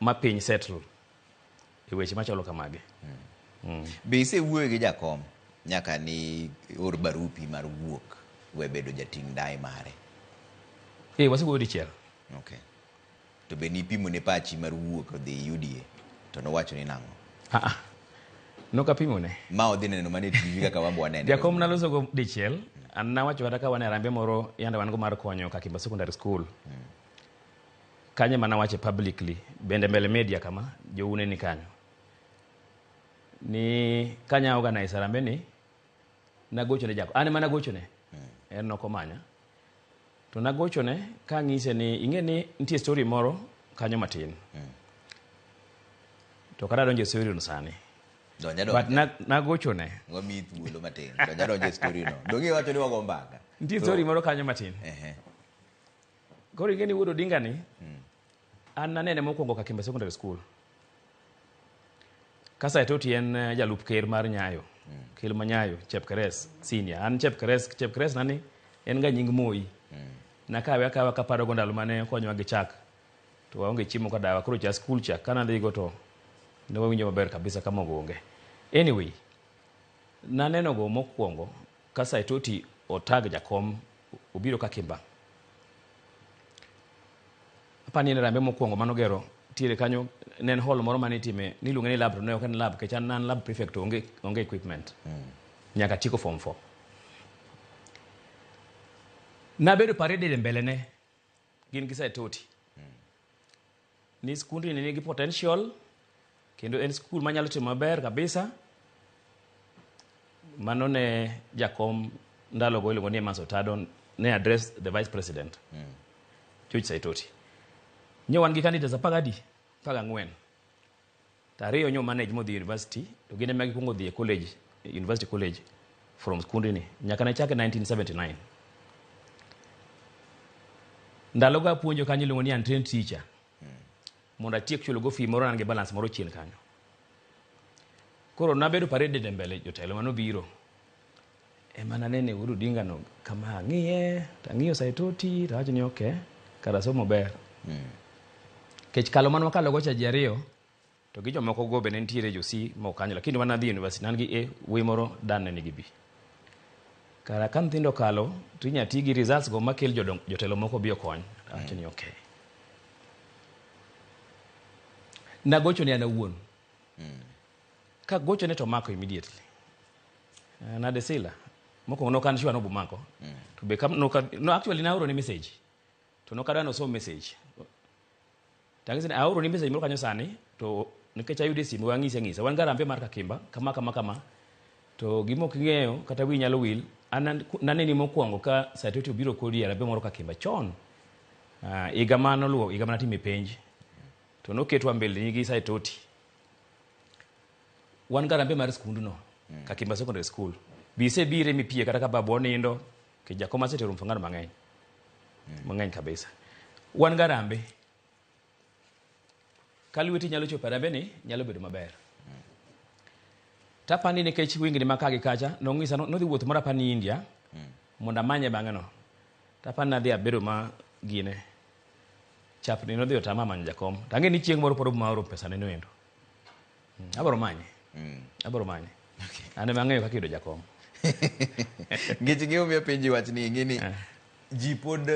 ma piny settle e weche machalo kamagi. Be isewuoyo gi jakom nyaka ni or barupi mar wuok we bedo jating' ndai mare? Wasewuoyo dichiel. Okay. To be nipimo ne pachi mar wuok odhi UDA to nowacho ni nang'o? Ah, nokapimo ne. Ma odhi neno mana e TV kaka wan be wanene. Jakom naloso go dichiel. An nawacho kata ka wan e harambee moro yande wan go mar konyo Kakimba Secondary School. Kanyo ema nawache publicly bende mbele media kama joune ni kanyo. Ni kanya organize harambee ni nagocho ne Jakom. An ema nagochone. En nokomanya. To nagochone kang'ise ni ing'e ni nitie story moro kanyo matin. To kata donjo e story no sani. Donja But donja. nagochone. Wamiyi thuolo matin. Donja donja e story no. Donge iwacho ni wago mbaka. Nitie story moro kanyo matin. Koro ing'e ni wuod Odinga ni an nanene mokwongo Kakimba Secondary School. Ka Saitoti en jalup ker mar Nyayo. Ker ma Nyayo, Chepkeres senior. An Chepkeres, Chepkeres nani en ga nying Moi. Nakawe akawa kaparo go ndalo mane okonyowa gi chak. To waonge chiemo ka dawa. Koro cha skul cha kanadhi go to ne wawinjo maber kabisa ka mogo onge. Anyway, naneno go mokwongo ka Saitoti otag jakom obiro Kakimba. Apani en harambee mokwongo manogero tiere kanyo ne en hall moro mane itime niluonge ni lab to ne ok en lab nikech an an lab prefect to onge equipment. Nyaka atieko form 4. Nabedo paraded e mbele ne gin gi Saitoti. Ni skundni nigi potential kendo en skul manyalo timo maber kabisa. Mano ne jakom ndalogo iluongo ni Evans Otado ne address the vice president. George Saitoti. Nyo wan gi candidates apagadi? 14. To ariyo nyo manage modhi university to gin ema gikwongo dhi e college, university college from skundni nyaka ne chake 1979. Ndalogo apuonjo kanyo iluongo ni untrained teacher. Mondo atiek chulo go fee moro an gi balance moro chien kanyo. Koro nabedo paraded e mbele jotelo manobiro. Ema nanene Wuod Odinga no kama ang'iye, to ang'iyo Saitoti, to awacho ni okay, kara somo ber. Kech kalo mane wakalo go cha ji ariyo, to gi jomoko go be ne nitiere jo C moko kanyo, lakini wan nadhi university, nan gi A, wuoyi moro dan ne nigi B. Kara ka nyithindo okalo, to inya ti gi results go makel jotelo moko bi okony. Awacho ni okay. Nagocho ne an awuon. Kagochone to omako immediately. Nade Sila? Mokwongo nok an sure nobomako. To be no actually naoro ne message. To nokadwa nosom message. Tang'ise ni aoro ni message moro kanyo sani to nikech ayude e simu wang'ise ang'isa. Wan gi harambee mar Kakimba kama kama kama. To gima ok ing'eyo kata wiyi nyalo wil an naneni mokwongo ka Saitoti obiro kodi e harambee moro Kakimba chon. Higa manoluwo higa manatime penj. To noketwa mbele gi Saitoti. Wan gi harambee mar skundno, Kakimba Secondary School. Bi isebire mipie kata ka babu onindo, ke jakom asetero mfangano mang'eny. Mang'eny kabisa. Wan gi harambee. Ka lweti nyalo chopo harambee ni, nyalo bedo maber. Tapani nikech wingni ma ka gi kacha, nong'isa nodhi wuoth moro apani India, mondo amanye bang'e no. Tapani nadhi abedo ma gine. Chapni nodhi otama manyo jakom. Tang'e ni chieng' moro pod obiro oro pesa ne noendo. Abiro manye. Abiro manye. An ema ang'eyo kaka iyudo jakom. Nikech ing'eyo miyo penji wach ni ing'e ni ji pod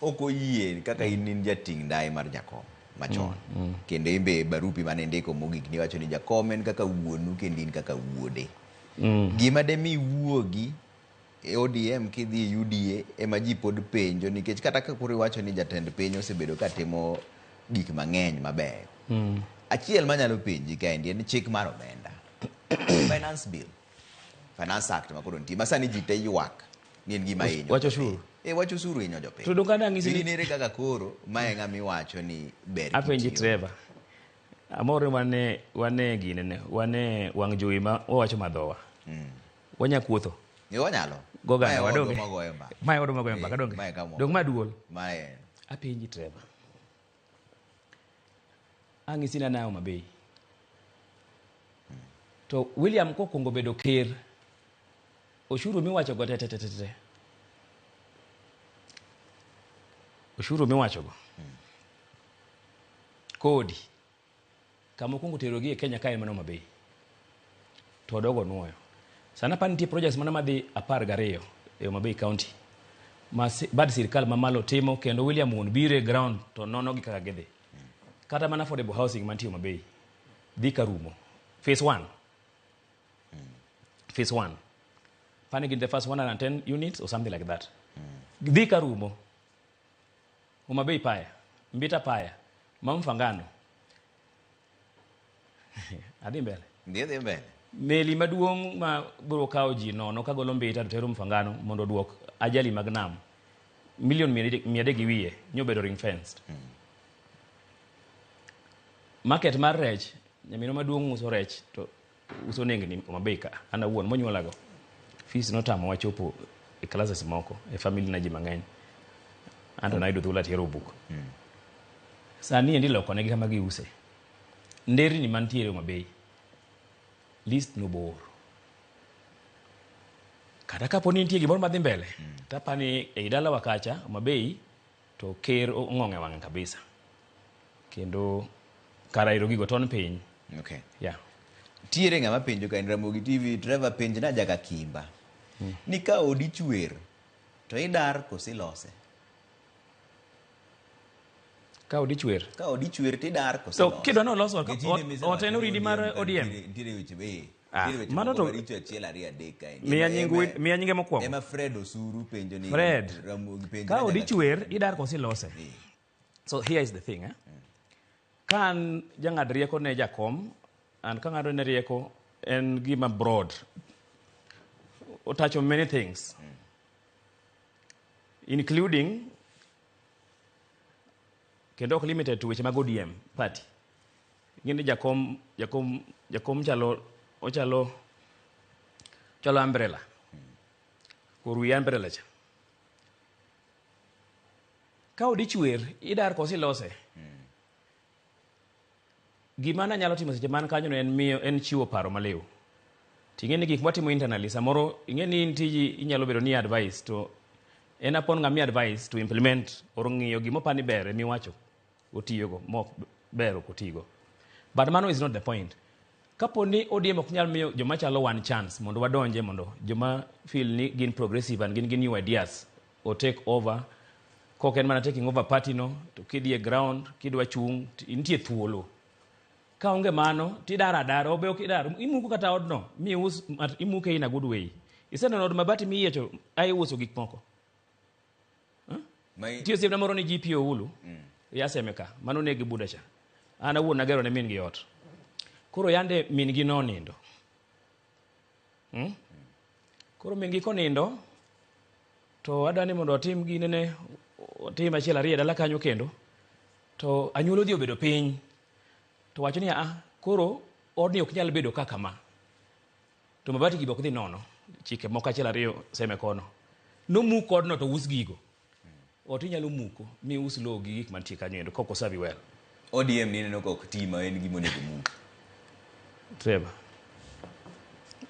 ok oyie kaka in jating' ndai mar jakom machon. Kendo in be barupi mane indiko mogik niwacho ni jakom en kaka wuonu kendo in kaka wuode. Gima demi iwuogi e ODM kidhi e UDA ema ji pod penjo nikech kata ka koro iwacho ni jatend piny osebedo ka timo gik mang'eny mabeyo. Achiel manyalo penji kaendi en chik mar omenda. Finance Bill. Finance Act ma koro nitie. Ma sani ji te ywak ni en gima hinyo. Wach osuru. Wach osuru hinyo jopiny. To donge adang'isi ni In ere kaka koro mae ng'ama iwacho ni ber Apenji kitiyo. Trevor. Amor ni wane ginene, wane wang' jowi ma wawacho madhowa. Wanya kuotho. Wanyalo. Goga Mae na odwa wadonge. magoyo mbaka. Mae odwa magoyo mbaka donge. Mae kama. Dong ma duol. Mae. Apenji Trevor. Ang'isi ni an a Homa Bay. To William kokwongo bedo ker, oshuru miwacho go te te te te te. Oshuru miwacho go. Kodi. Kama okwongo terogi e Kenya ka en mana Homa Bay. To odogo nuoyo. Sani apani nitie projects mana madhi 12 e Homa Bay County. Ma bad sirkal mamalo timo kendo William wuon biro e ground to nono gi kaka gidhi. Kata mana affordable housing mantie Homa Bay dhi karumo. Phase 1. Phase 1. Pani gin the first 110 units or something like that. Dhi karumo. Homa Bay Paya, Mbita Paya, Mamfangano. Adhi mbele. Dhi dhi mbele. Meli maduong' ma biro kawo ji nono kagolo Mbita to tero Mfangano mondo oduok ajali mag nam. Milion 300 gi wiye nyobedo ring fenced. Market mar rech, nyaminwa maduong' uso rech to uso nengni Homa Bay ka. An awuon monyuolago. Fees notamowa chopo e classes moko e family na ji mang'eny. Anto nayudo thuolo atero buk. Sani endi loko negi kama giuse. Nderni mantiere Homa Bay list no bor. Kata kapo ni nitie gimoro madhi mbele, tapani ei dalawa kacha Homa Bay to ker ong'ong'e wang'e kabisa. Kendo kara ero gigo ton piny. Okay. Yeah. Tiere ng'ama penjo ka en Ramogi TV, Trevor penj na jaka Kimba. Ni ka odi chwer to idar koso ilose? Ka odi chwer. Ka odi chwer to idar koso To ilose? kidwa ni olos ot, Nikech in ema ot en isewacho ni oridi mar ODM ka ODM. Nitiere weche be. Ah, Nitiere weche mano moko to maricho achiel ariyo adek kae. Miya nying miya nyinge mokwongo. Ema Fred Osuru penjo ni Fred. Ramogi penj Ka na odi jaka chwer, idar koso ilose? So here is the thing, eh? Ka an jang'ad rieko ne jakom, and ka ng'ado ne rieko en gima broad. Otacho many things. Including kendo ok limited to weche mag ODM party. Ing'e ni jakom jakom jakom chalo ochalo chalo umbrella. Kor wi umbrella cha. Ka odi chwer, idar koso ilose? Gima nanyalo timo seche man kanyo no en miyo en chiwo paro maliw. Ting'e ni gik mwatimo internally samoro ing'e ni in tiji inyalo bedo ni advice to en upon ng'ama advice to implement or ng'iyo gima opani ber emiwacho otiyogo mok ber ok otigo. But mano is not the point. Kapo ni ODM ok nyal miyo joma chalo one chance mondo wadonje mondo joma feel ni gin progressive and gin gi new ideas o take over kok en mana taking over party no to kidhi e ground kidwa chung' nitie thuolo. Ka onge mano tidar adara obe ok idar imuko kata odno mius imuke in a good way. Iseneno od mabati miyiecho ai uso gik moko. Nitie osiepna moro ni GP Oulu yaseme ka mano negi buda cha. An awuon nagero ne min gi ot. Koro yande min gi nonindo. Koro min gi konindo to adwa ni mondo otim ginene otim achiel ariyo e dala kanyo kendo to anyuola odhi obedo piny to wacho ni a koro odni ok nyal bedo kaka ma to mabati gi be ok dhi nono chike moko achiel ariyo seme kono nomuk odno to us gigo ot inyalo muko mi us lowo gi gik mantie kanyo endo kok osavi well. ODM ni ineno ka ok ti ma en gima onego muk. Trevor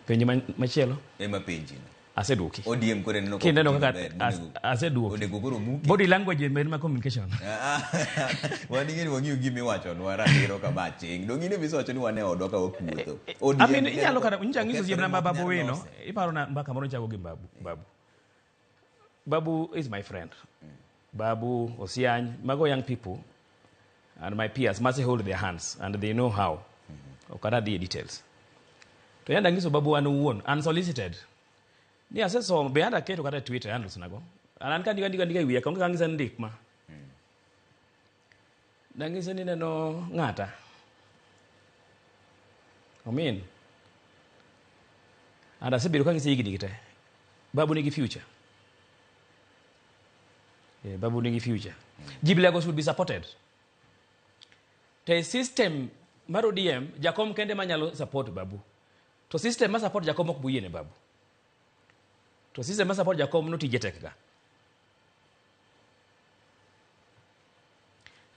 penjo machielo ema penji no. Aseduoki. ODM koro ineno ka Kineno ok ti kaka maber, aseduoki. Onego koro muki. Body language en ma communication. Wan ing'e ni wang'iyo gima iwachonwa ratiro kama aching'. Dong' in ema isewacho ni wan e odwa ka wakuotho. ODM I mean, inyalo kata nyicha okethore nyiso osiepna ma mok Babu nyal Wino, lose. iparo na mbaka moro nchago gi Babu. Babu. Babu is my friend. Babu, Osiany, mago young people and my peers must hold their hands and they know how. Ok adhi e details. To yanda nyiso Babu an owuon, unsolicited. Ni asesomo, be anda keto kata e Twitter handles nago. An an ka ndiko andika andika e wiya, ka onge kaka ang'isa ni ndik ma. Nang'ise ni neno ng'ata. Omin. And asebedo ka ang'ise higni gi te. Babu nigi future. Yeah, Babu nigi future. Jibilego should be supported. Te system mar ODM, jakom kende manyalo support Babu. To system ma support jakom ok buyiene Babu. To system ma support jakom no tije tek ga.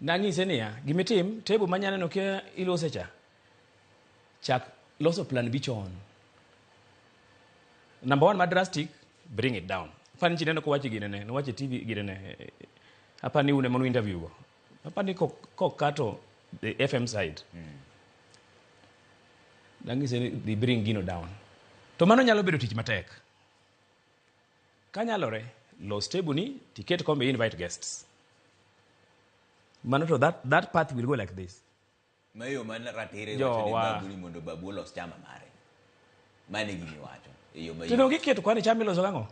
Nang'ise niya, gimitim, table manyaneno kia ilose cha, chak loso plan B chon. Number one, ma drastic, bring it down. Apani chineno kowache ginene, nowache TV ginene. Apani une manu interview go. Apani kokato the FM side. Nang'ise ni dhi bring gino down. To mano nyalo bedo tich matek. Kanyalore, los table ni, tiket kombe invite guests. Mano to that path will go like this. Ma yo man ratire Jo, wacho ni wa. Babu ni mondo Babu olos chama mare. Mano e gima iwacho. E yo mayot. To donge iketo kwani chama iloso gang'o?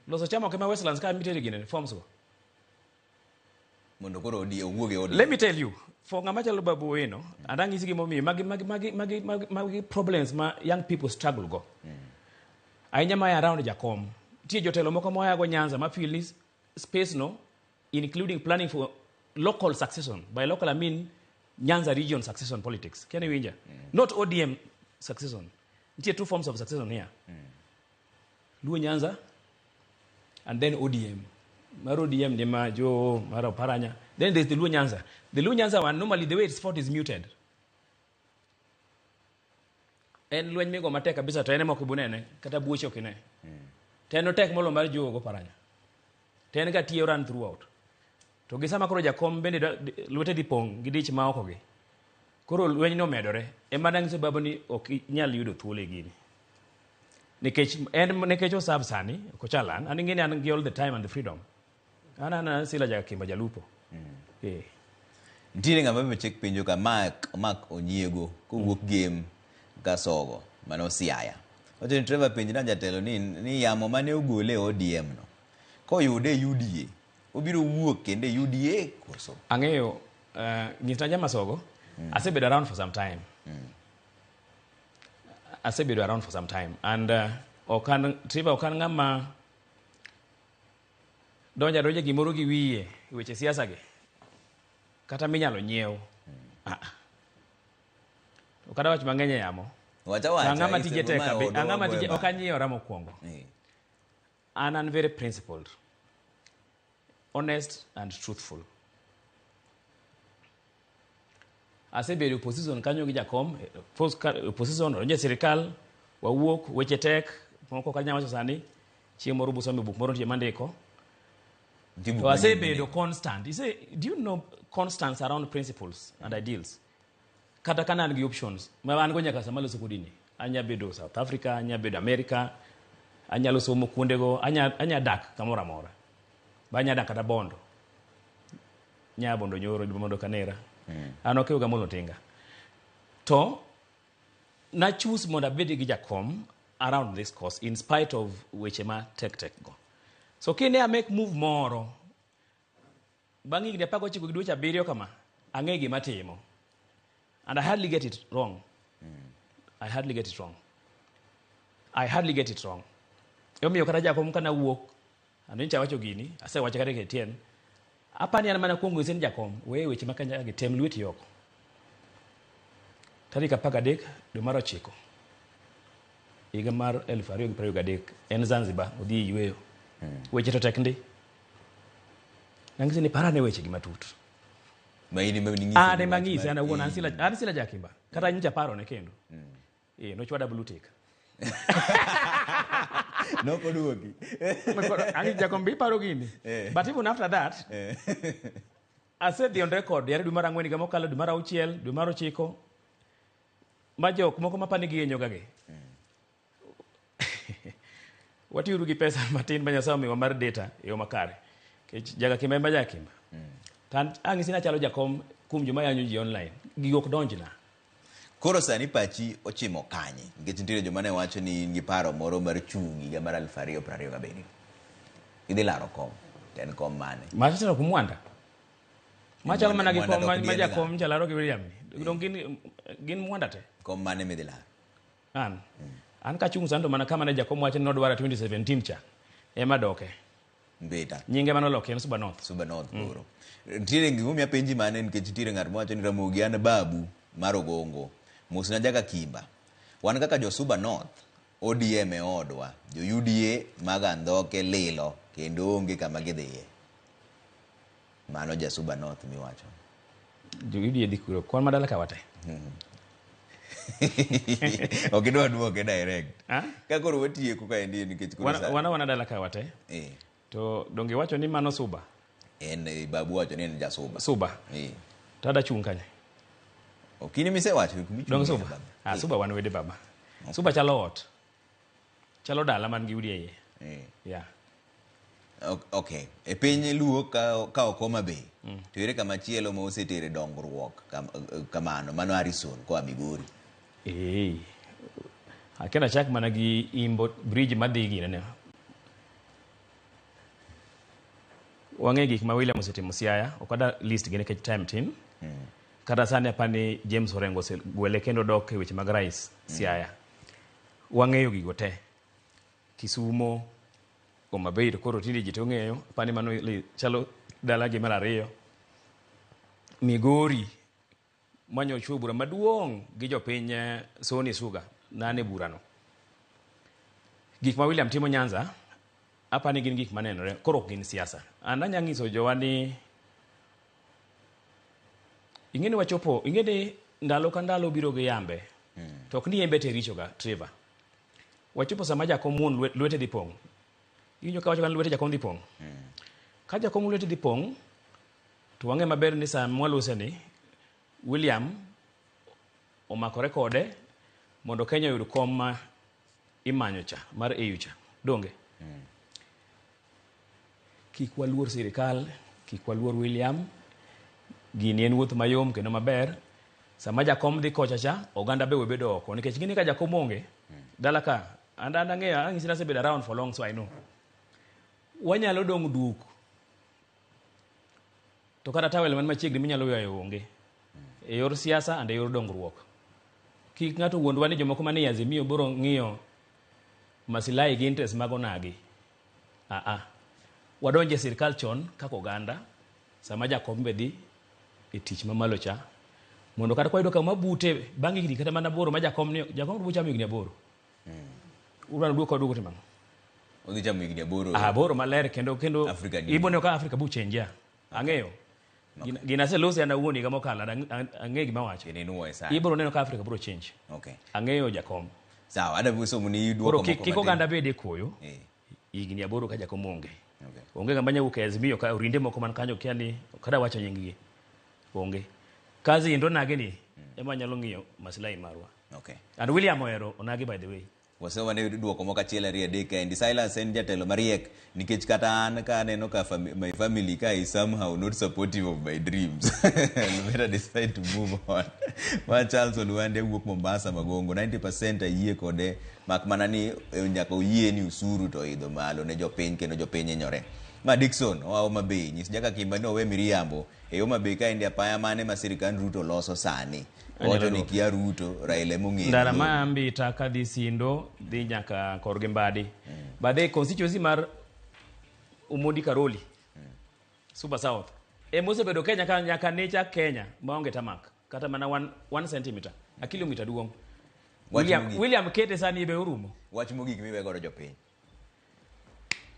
Loso chama ok ema Westlands ka mitere ginene, forms go. Mondo koro odi owuog e odi. Let me tell you, for ng'ama chalo Babu Owino, and ang'isi gimomiyo magi problems ma young people struggle go. Ahinya ma around Jakom. Nitie jotelo moko moa go Nyanza ma feel ni space no, including planning for local succession. By local I mean Nyanza region succession politics. Can you winja? Not ODM succession. Nitie two forms of succession here. Luo Nyanza and then ODM. Mar ODM ni ma jo mar Oparanya. Then there's the Luo Nyanza. The Luo Nyanza one, normally the way it's fought is muted. En lweny migo matek kabisa to en ema ok ibunene, kata buoche ok ine. To en otek moloyo mar Joho go Oparanya. To en ga tiyo run throughout. To gi sama koro jakom bende lwete dhi pong' gi dich ma oko gi. Koro lweny no medore. Ema nang'iso Babu ni ok inyal yudo thuolo e gini. Nikech en nikech osab sani, ok ochal an. An ing'e ni an gi all the time and the freedom. An Sila Jakimba jalupo. Nitiere ng'ama be chik penjo ka Mark Onyiego kowuok game Kasogo mano Siaya. Wacho ni Trevor penj na jatelo ni yamo mane ogole e ODM no koyude e UDA obiro wuok kendo e UDA koso? Ang'eyo, nyisna Jamasogo, asebedo around for some time. Asebedo around for some time and ok an Trevor, ok an ng'ama donja donja gimoro gi wiye e weche siasa gi kata minyalo nyiew. Ok adwa wach mang'eny e yamo. Wacha wacha, Ang'ama ise tije tek ma kabi, odo ang'ama wagoye tije, mbaka. ok anyiewora mokwongo. An very principled, honest and truthful. Asebedo opposition kanyo gi jakom, opposition odonjo e sirikal, wawuok, weche tek, moko ok anyal wacho sani, chieng' moro busome buk moro nitie mandiko. Nitie buk To manyien asebedo mindiko. constant. You say, do you know constance around principles and ideals? Kata ka ne an gi options, ma an go nyaka sama aloso kodi ni. Anya bedo South Africa, anya bedo America, anyalo somo kuondego, anya dak kamoro amora. Ba anya dak kata Bondo. Nya Bondo Nyoro, Bondo Kanera. An ok ga Molo Tinga. To na choose mondo abed gi jakom around this course in spite of weche ma tek tek go. So kine a make move moro, bang' higni 19 gi dweche 7 kama, ang'e gima timo. And I hardly get it wrong. I hardly get it wrong. I hardly get it wrong. Emomiyo kata jakom kana wuok, and nyocha awacho gini, asewacho kata e KTN, apani an mana kuongo nyise ni jakom, weye weche ma kanya gi tem lweti oko. Tarik 13 dwe mar 9 higa mar elfu ariyo gi piero ariyo gadek, en Zanzibar, odhi e yweyo. Weche to tek ndi. Nang'ise ni parane weche gi matut. Ma in ema ning'ise An ni ema wach ng'ise, mar an awuon, an Sila Jakimba. Kata nyocha parone kendo. Nochwada blue tick. Nok oduoki. Ang'e Jakom be iparo gini. But even after that, asedhi on record, yare dwe mar 4 higa mokalo, dwe mar 6, dwe mar 9, ma jok moko mapani gihinyo ga gi. Watiuru gi pesa matin ma Nyasaye omiwa mar data e yo makare. Nikech Jakakimba ema Jakimba. To an ang'isi ni achalo jakom kuom joma yanyo ji online. Gigo ok donjna. Koro sani pachi ochimo kanye? Nikech nitiere joma ne wacho ni in gi paro moro mar chung' higa mar aluf ariyo piero ariyo gabiriyo. Idhi laro kom. To en kom mane? Machalo kom Mwanda. Machalo mana gi Mwanda kom dok ma diere jakom chalaro gi William ni. Dong gin Mwanda te. Kom mane midhi laro? An. An kachung' sani to mana kama ne jakom wacho ni nodwara 2017 cha. Ema doke. Mbita. Nyinge mane oloki en Suba North. Suba North koro. Nitiere gimomiyo apenji mane nikech nitiere ng'at mowacho ni Ramogi an babu mar Ogongo. Mosna Jakakimba. Wan kaka jo Suba North, ODM e odwa, jo UDA mag andhoke lilo kendo onge kama gidhiye. Mano Jasuba North miwacho. Jo UDA dhi kuro. Kwan madala ka wate. Ok idwa duoke direct. Ka koro watieko kaendi nikech koro Wana wana dala ka wate. To donge wacho ni mano Suba? En babu wacho ni en Jasuba. Suba. To ada chung' kanye? Ok in misewacho kumichung' Donge Suba? Ah, Suba wan wede baba. Suba chalo ot. Chalo dala man gi udi e iye. Yeah. Okay. E piny Luo ka ok Homa Bay, to ere kama chielo ma osetere dongruok kamano, mano Harrison koa Migori. Akena chak mana gi Imbo Bridge madhi ginene. Wang'e gik ma William osetimo Siaya, ok ada list gi nikech time tin. Kata sani apani James Orengo osegwele kendo dok e weche mag rais Siaya. Wang'eyo gigo te. Kisumo, Homa Bay to koro tinde ji to ong'eyo, apani mano chalo dala gi mar ariyo. Migori manyochwo bura maduong' gi jopiny Soni Suga nane burano. Gik ma William timo Nyanza apani gin gik manenore, koro ok gin siasa. An anya nyiso jowa ni ing'e ni wachopo, ing'e ni ndalo ka ndalo biro gi yambe. To ok ni yembe te richo ga, Trevor. Wachopo sama jakom wuon lwete dhi pong'. Iwinjo ka wacho ni lwete jakom dhi pong'? Ka jakom lwete dhi pong', to wang'e maber ni sama mwalose ni, William omakore kode mondo Kenya oyud kom ma imanyo cha, mar AU cha. Donge? Kik waluor sirikal, kik waluor William. Gini en wuoth mayom kendo maber. Sama jakom dhi kocha cha, oganda be webedo oko. Nikech gini ka jakom onge, dala ka, and an ang'eyo, ang'isi ni asebedo around for long, so I know. Wanyalo dong' duk. To kata tawel man machiegni minyalo ywayo onge. E yor siasa and e yor dongruok. Kik ng'ato wuondwa ni jomoko manie Azimio biro ng'iyo masilahi gi interest mag onagi. Wadonje sirikal chon kaka oganda, sama jakom be dhi e tich mamalo cha, mondo kata kwayudo kama bute bang' higni kata mana 8 ma jakom ni, jakom biro chamo higni 8. Udwaro duoko duoko timo ang'o? Odhi chamo higni 8. 8 maler kendo Africa ni. Ibo neno ka Africa bu change ya. Ang'eyo. Gina aselose an awuon higa mokalo, ang'eyo gima awacho. Gini nuoye sani. Ibiro neno ka Africa biro change. Ang'eyo jakom. Sawa, adwa somo ni duoko Koro moko kik matin. oganda bed e koyo. Higni 8 ka jakom onge. Onge ng'ama nyalo wuok e Azimio ka orinde moko man kanyo kia ni kada wacho nying gi. Onge. Kazi endo nage ni ema nyalo ng'iyo maslahi marwa. And William ohero onagi by the way. Wasema ni duoko moko achiel ariyo adek kaendi. Silas en jatelo mariek nikech kata an ka aneno ka my family ka is somehow not supportive of my dreams. Better decide to move on. Ma Charles Olwande wuok Mombasa Magongo 90% ayie kode mak mana ni nyaka oyie ni usuru to idho malo ne jopiny kendo jopiny hinyore. Ma Dickson oa Homa Bay nyis Jaka Kimba ni owe miriambo e Homa Bay kaendi apaya mane ma sirikand Ruto loso sani. Owacho ni kia Ruto, Raila emong'eyo. Ndara ma Mbita kadhi Sindo dhi nyaka korgi Mbadi. Badhe constituency mar Omondi Karoli, Suba South. Ema osebedo Kenya ka nyaka ne chak Kenya maonge tamak kata mana 1 centimeter, a kilometer duong'. Wach mogik. William kete sani be orumo. Wach mogik miwe godo jopiny.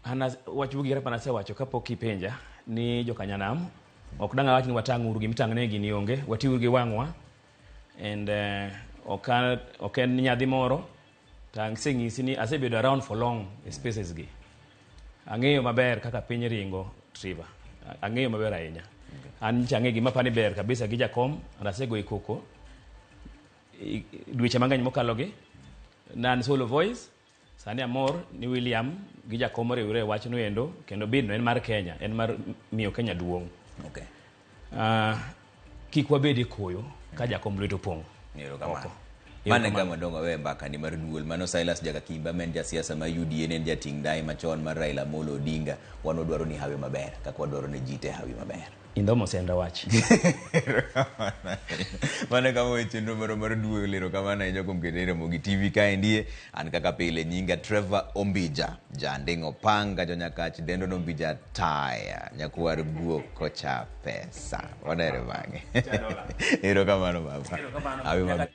An wach mogik kata asewacho kapok ipenja ni jokanyanam ok dang' awach ni watang' uru gima itang' gini onge, watiuru gi wang'wa. And ok en nyadhi moro to aseng'isi ni asebedo around for long e spaces gi. Ang'eyo maber kaka piny ringo Trevor. Ang'eyo maber ahinya. An nyicha ang'e gima apani ber kabisa gi jakom, and asego e koko dweche mang'eny mokalo gi. Ne an solo voice, sani amor ni William gi jakom oriwre e wachno endo, kendo bid no en mar Kenya, en mar miyo Kenya duong'. Kik wabed e koyo ka jakom lwete opong'. Erokamano. Mano e kama dongo we mbaka ni mar duol. Mano Silas Jakakimba ma en jasiasa ma UDA, ne en jating' ndai machon mar Raila Amolo Odinga. Wan wadwaro ni hawi maber kaka wadwaro ne ji te hawi maber. Indhomo senda wach. Mano e kama we chenro marwa mar duol. Erokamano ahinya kuom keto Ramogi TV kaendie. An kaka pile nyinga Trevor Ombija, janding' opanga jonyakach dendo no Ombija taya, nyakwar guok kocha pesa. Wanere bang'e. Erokamano baba. Erokamano. Hawi maber.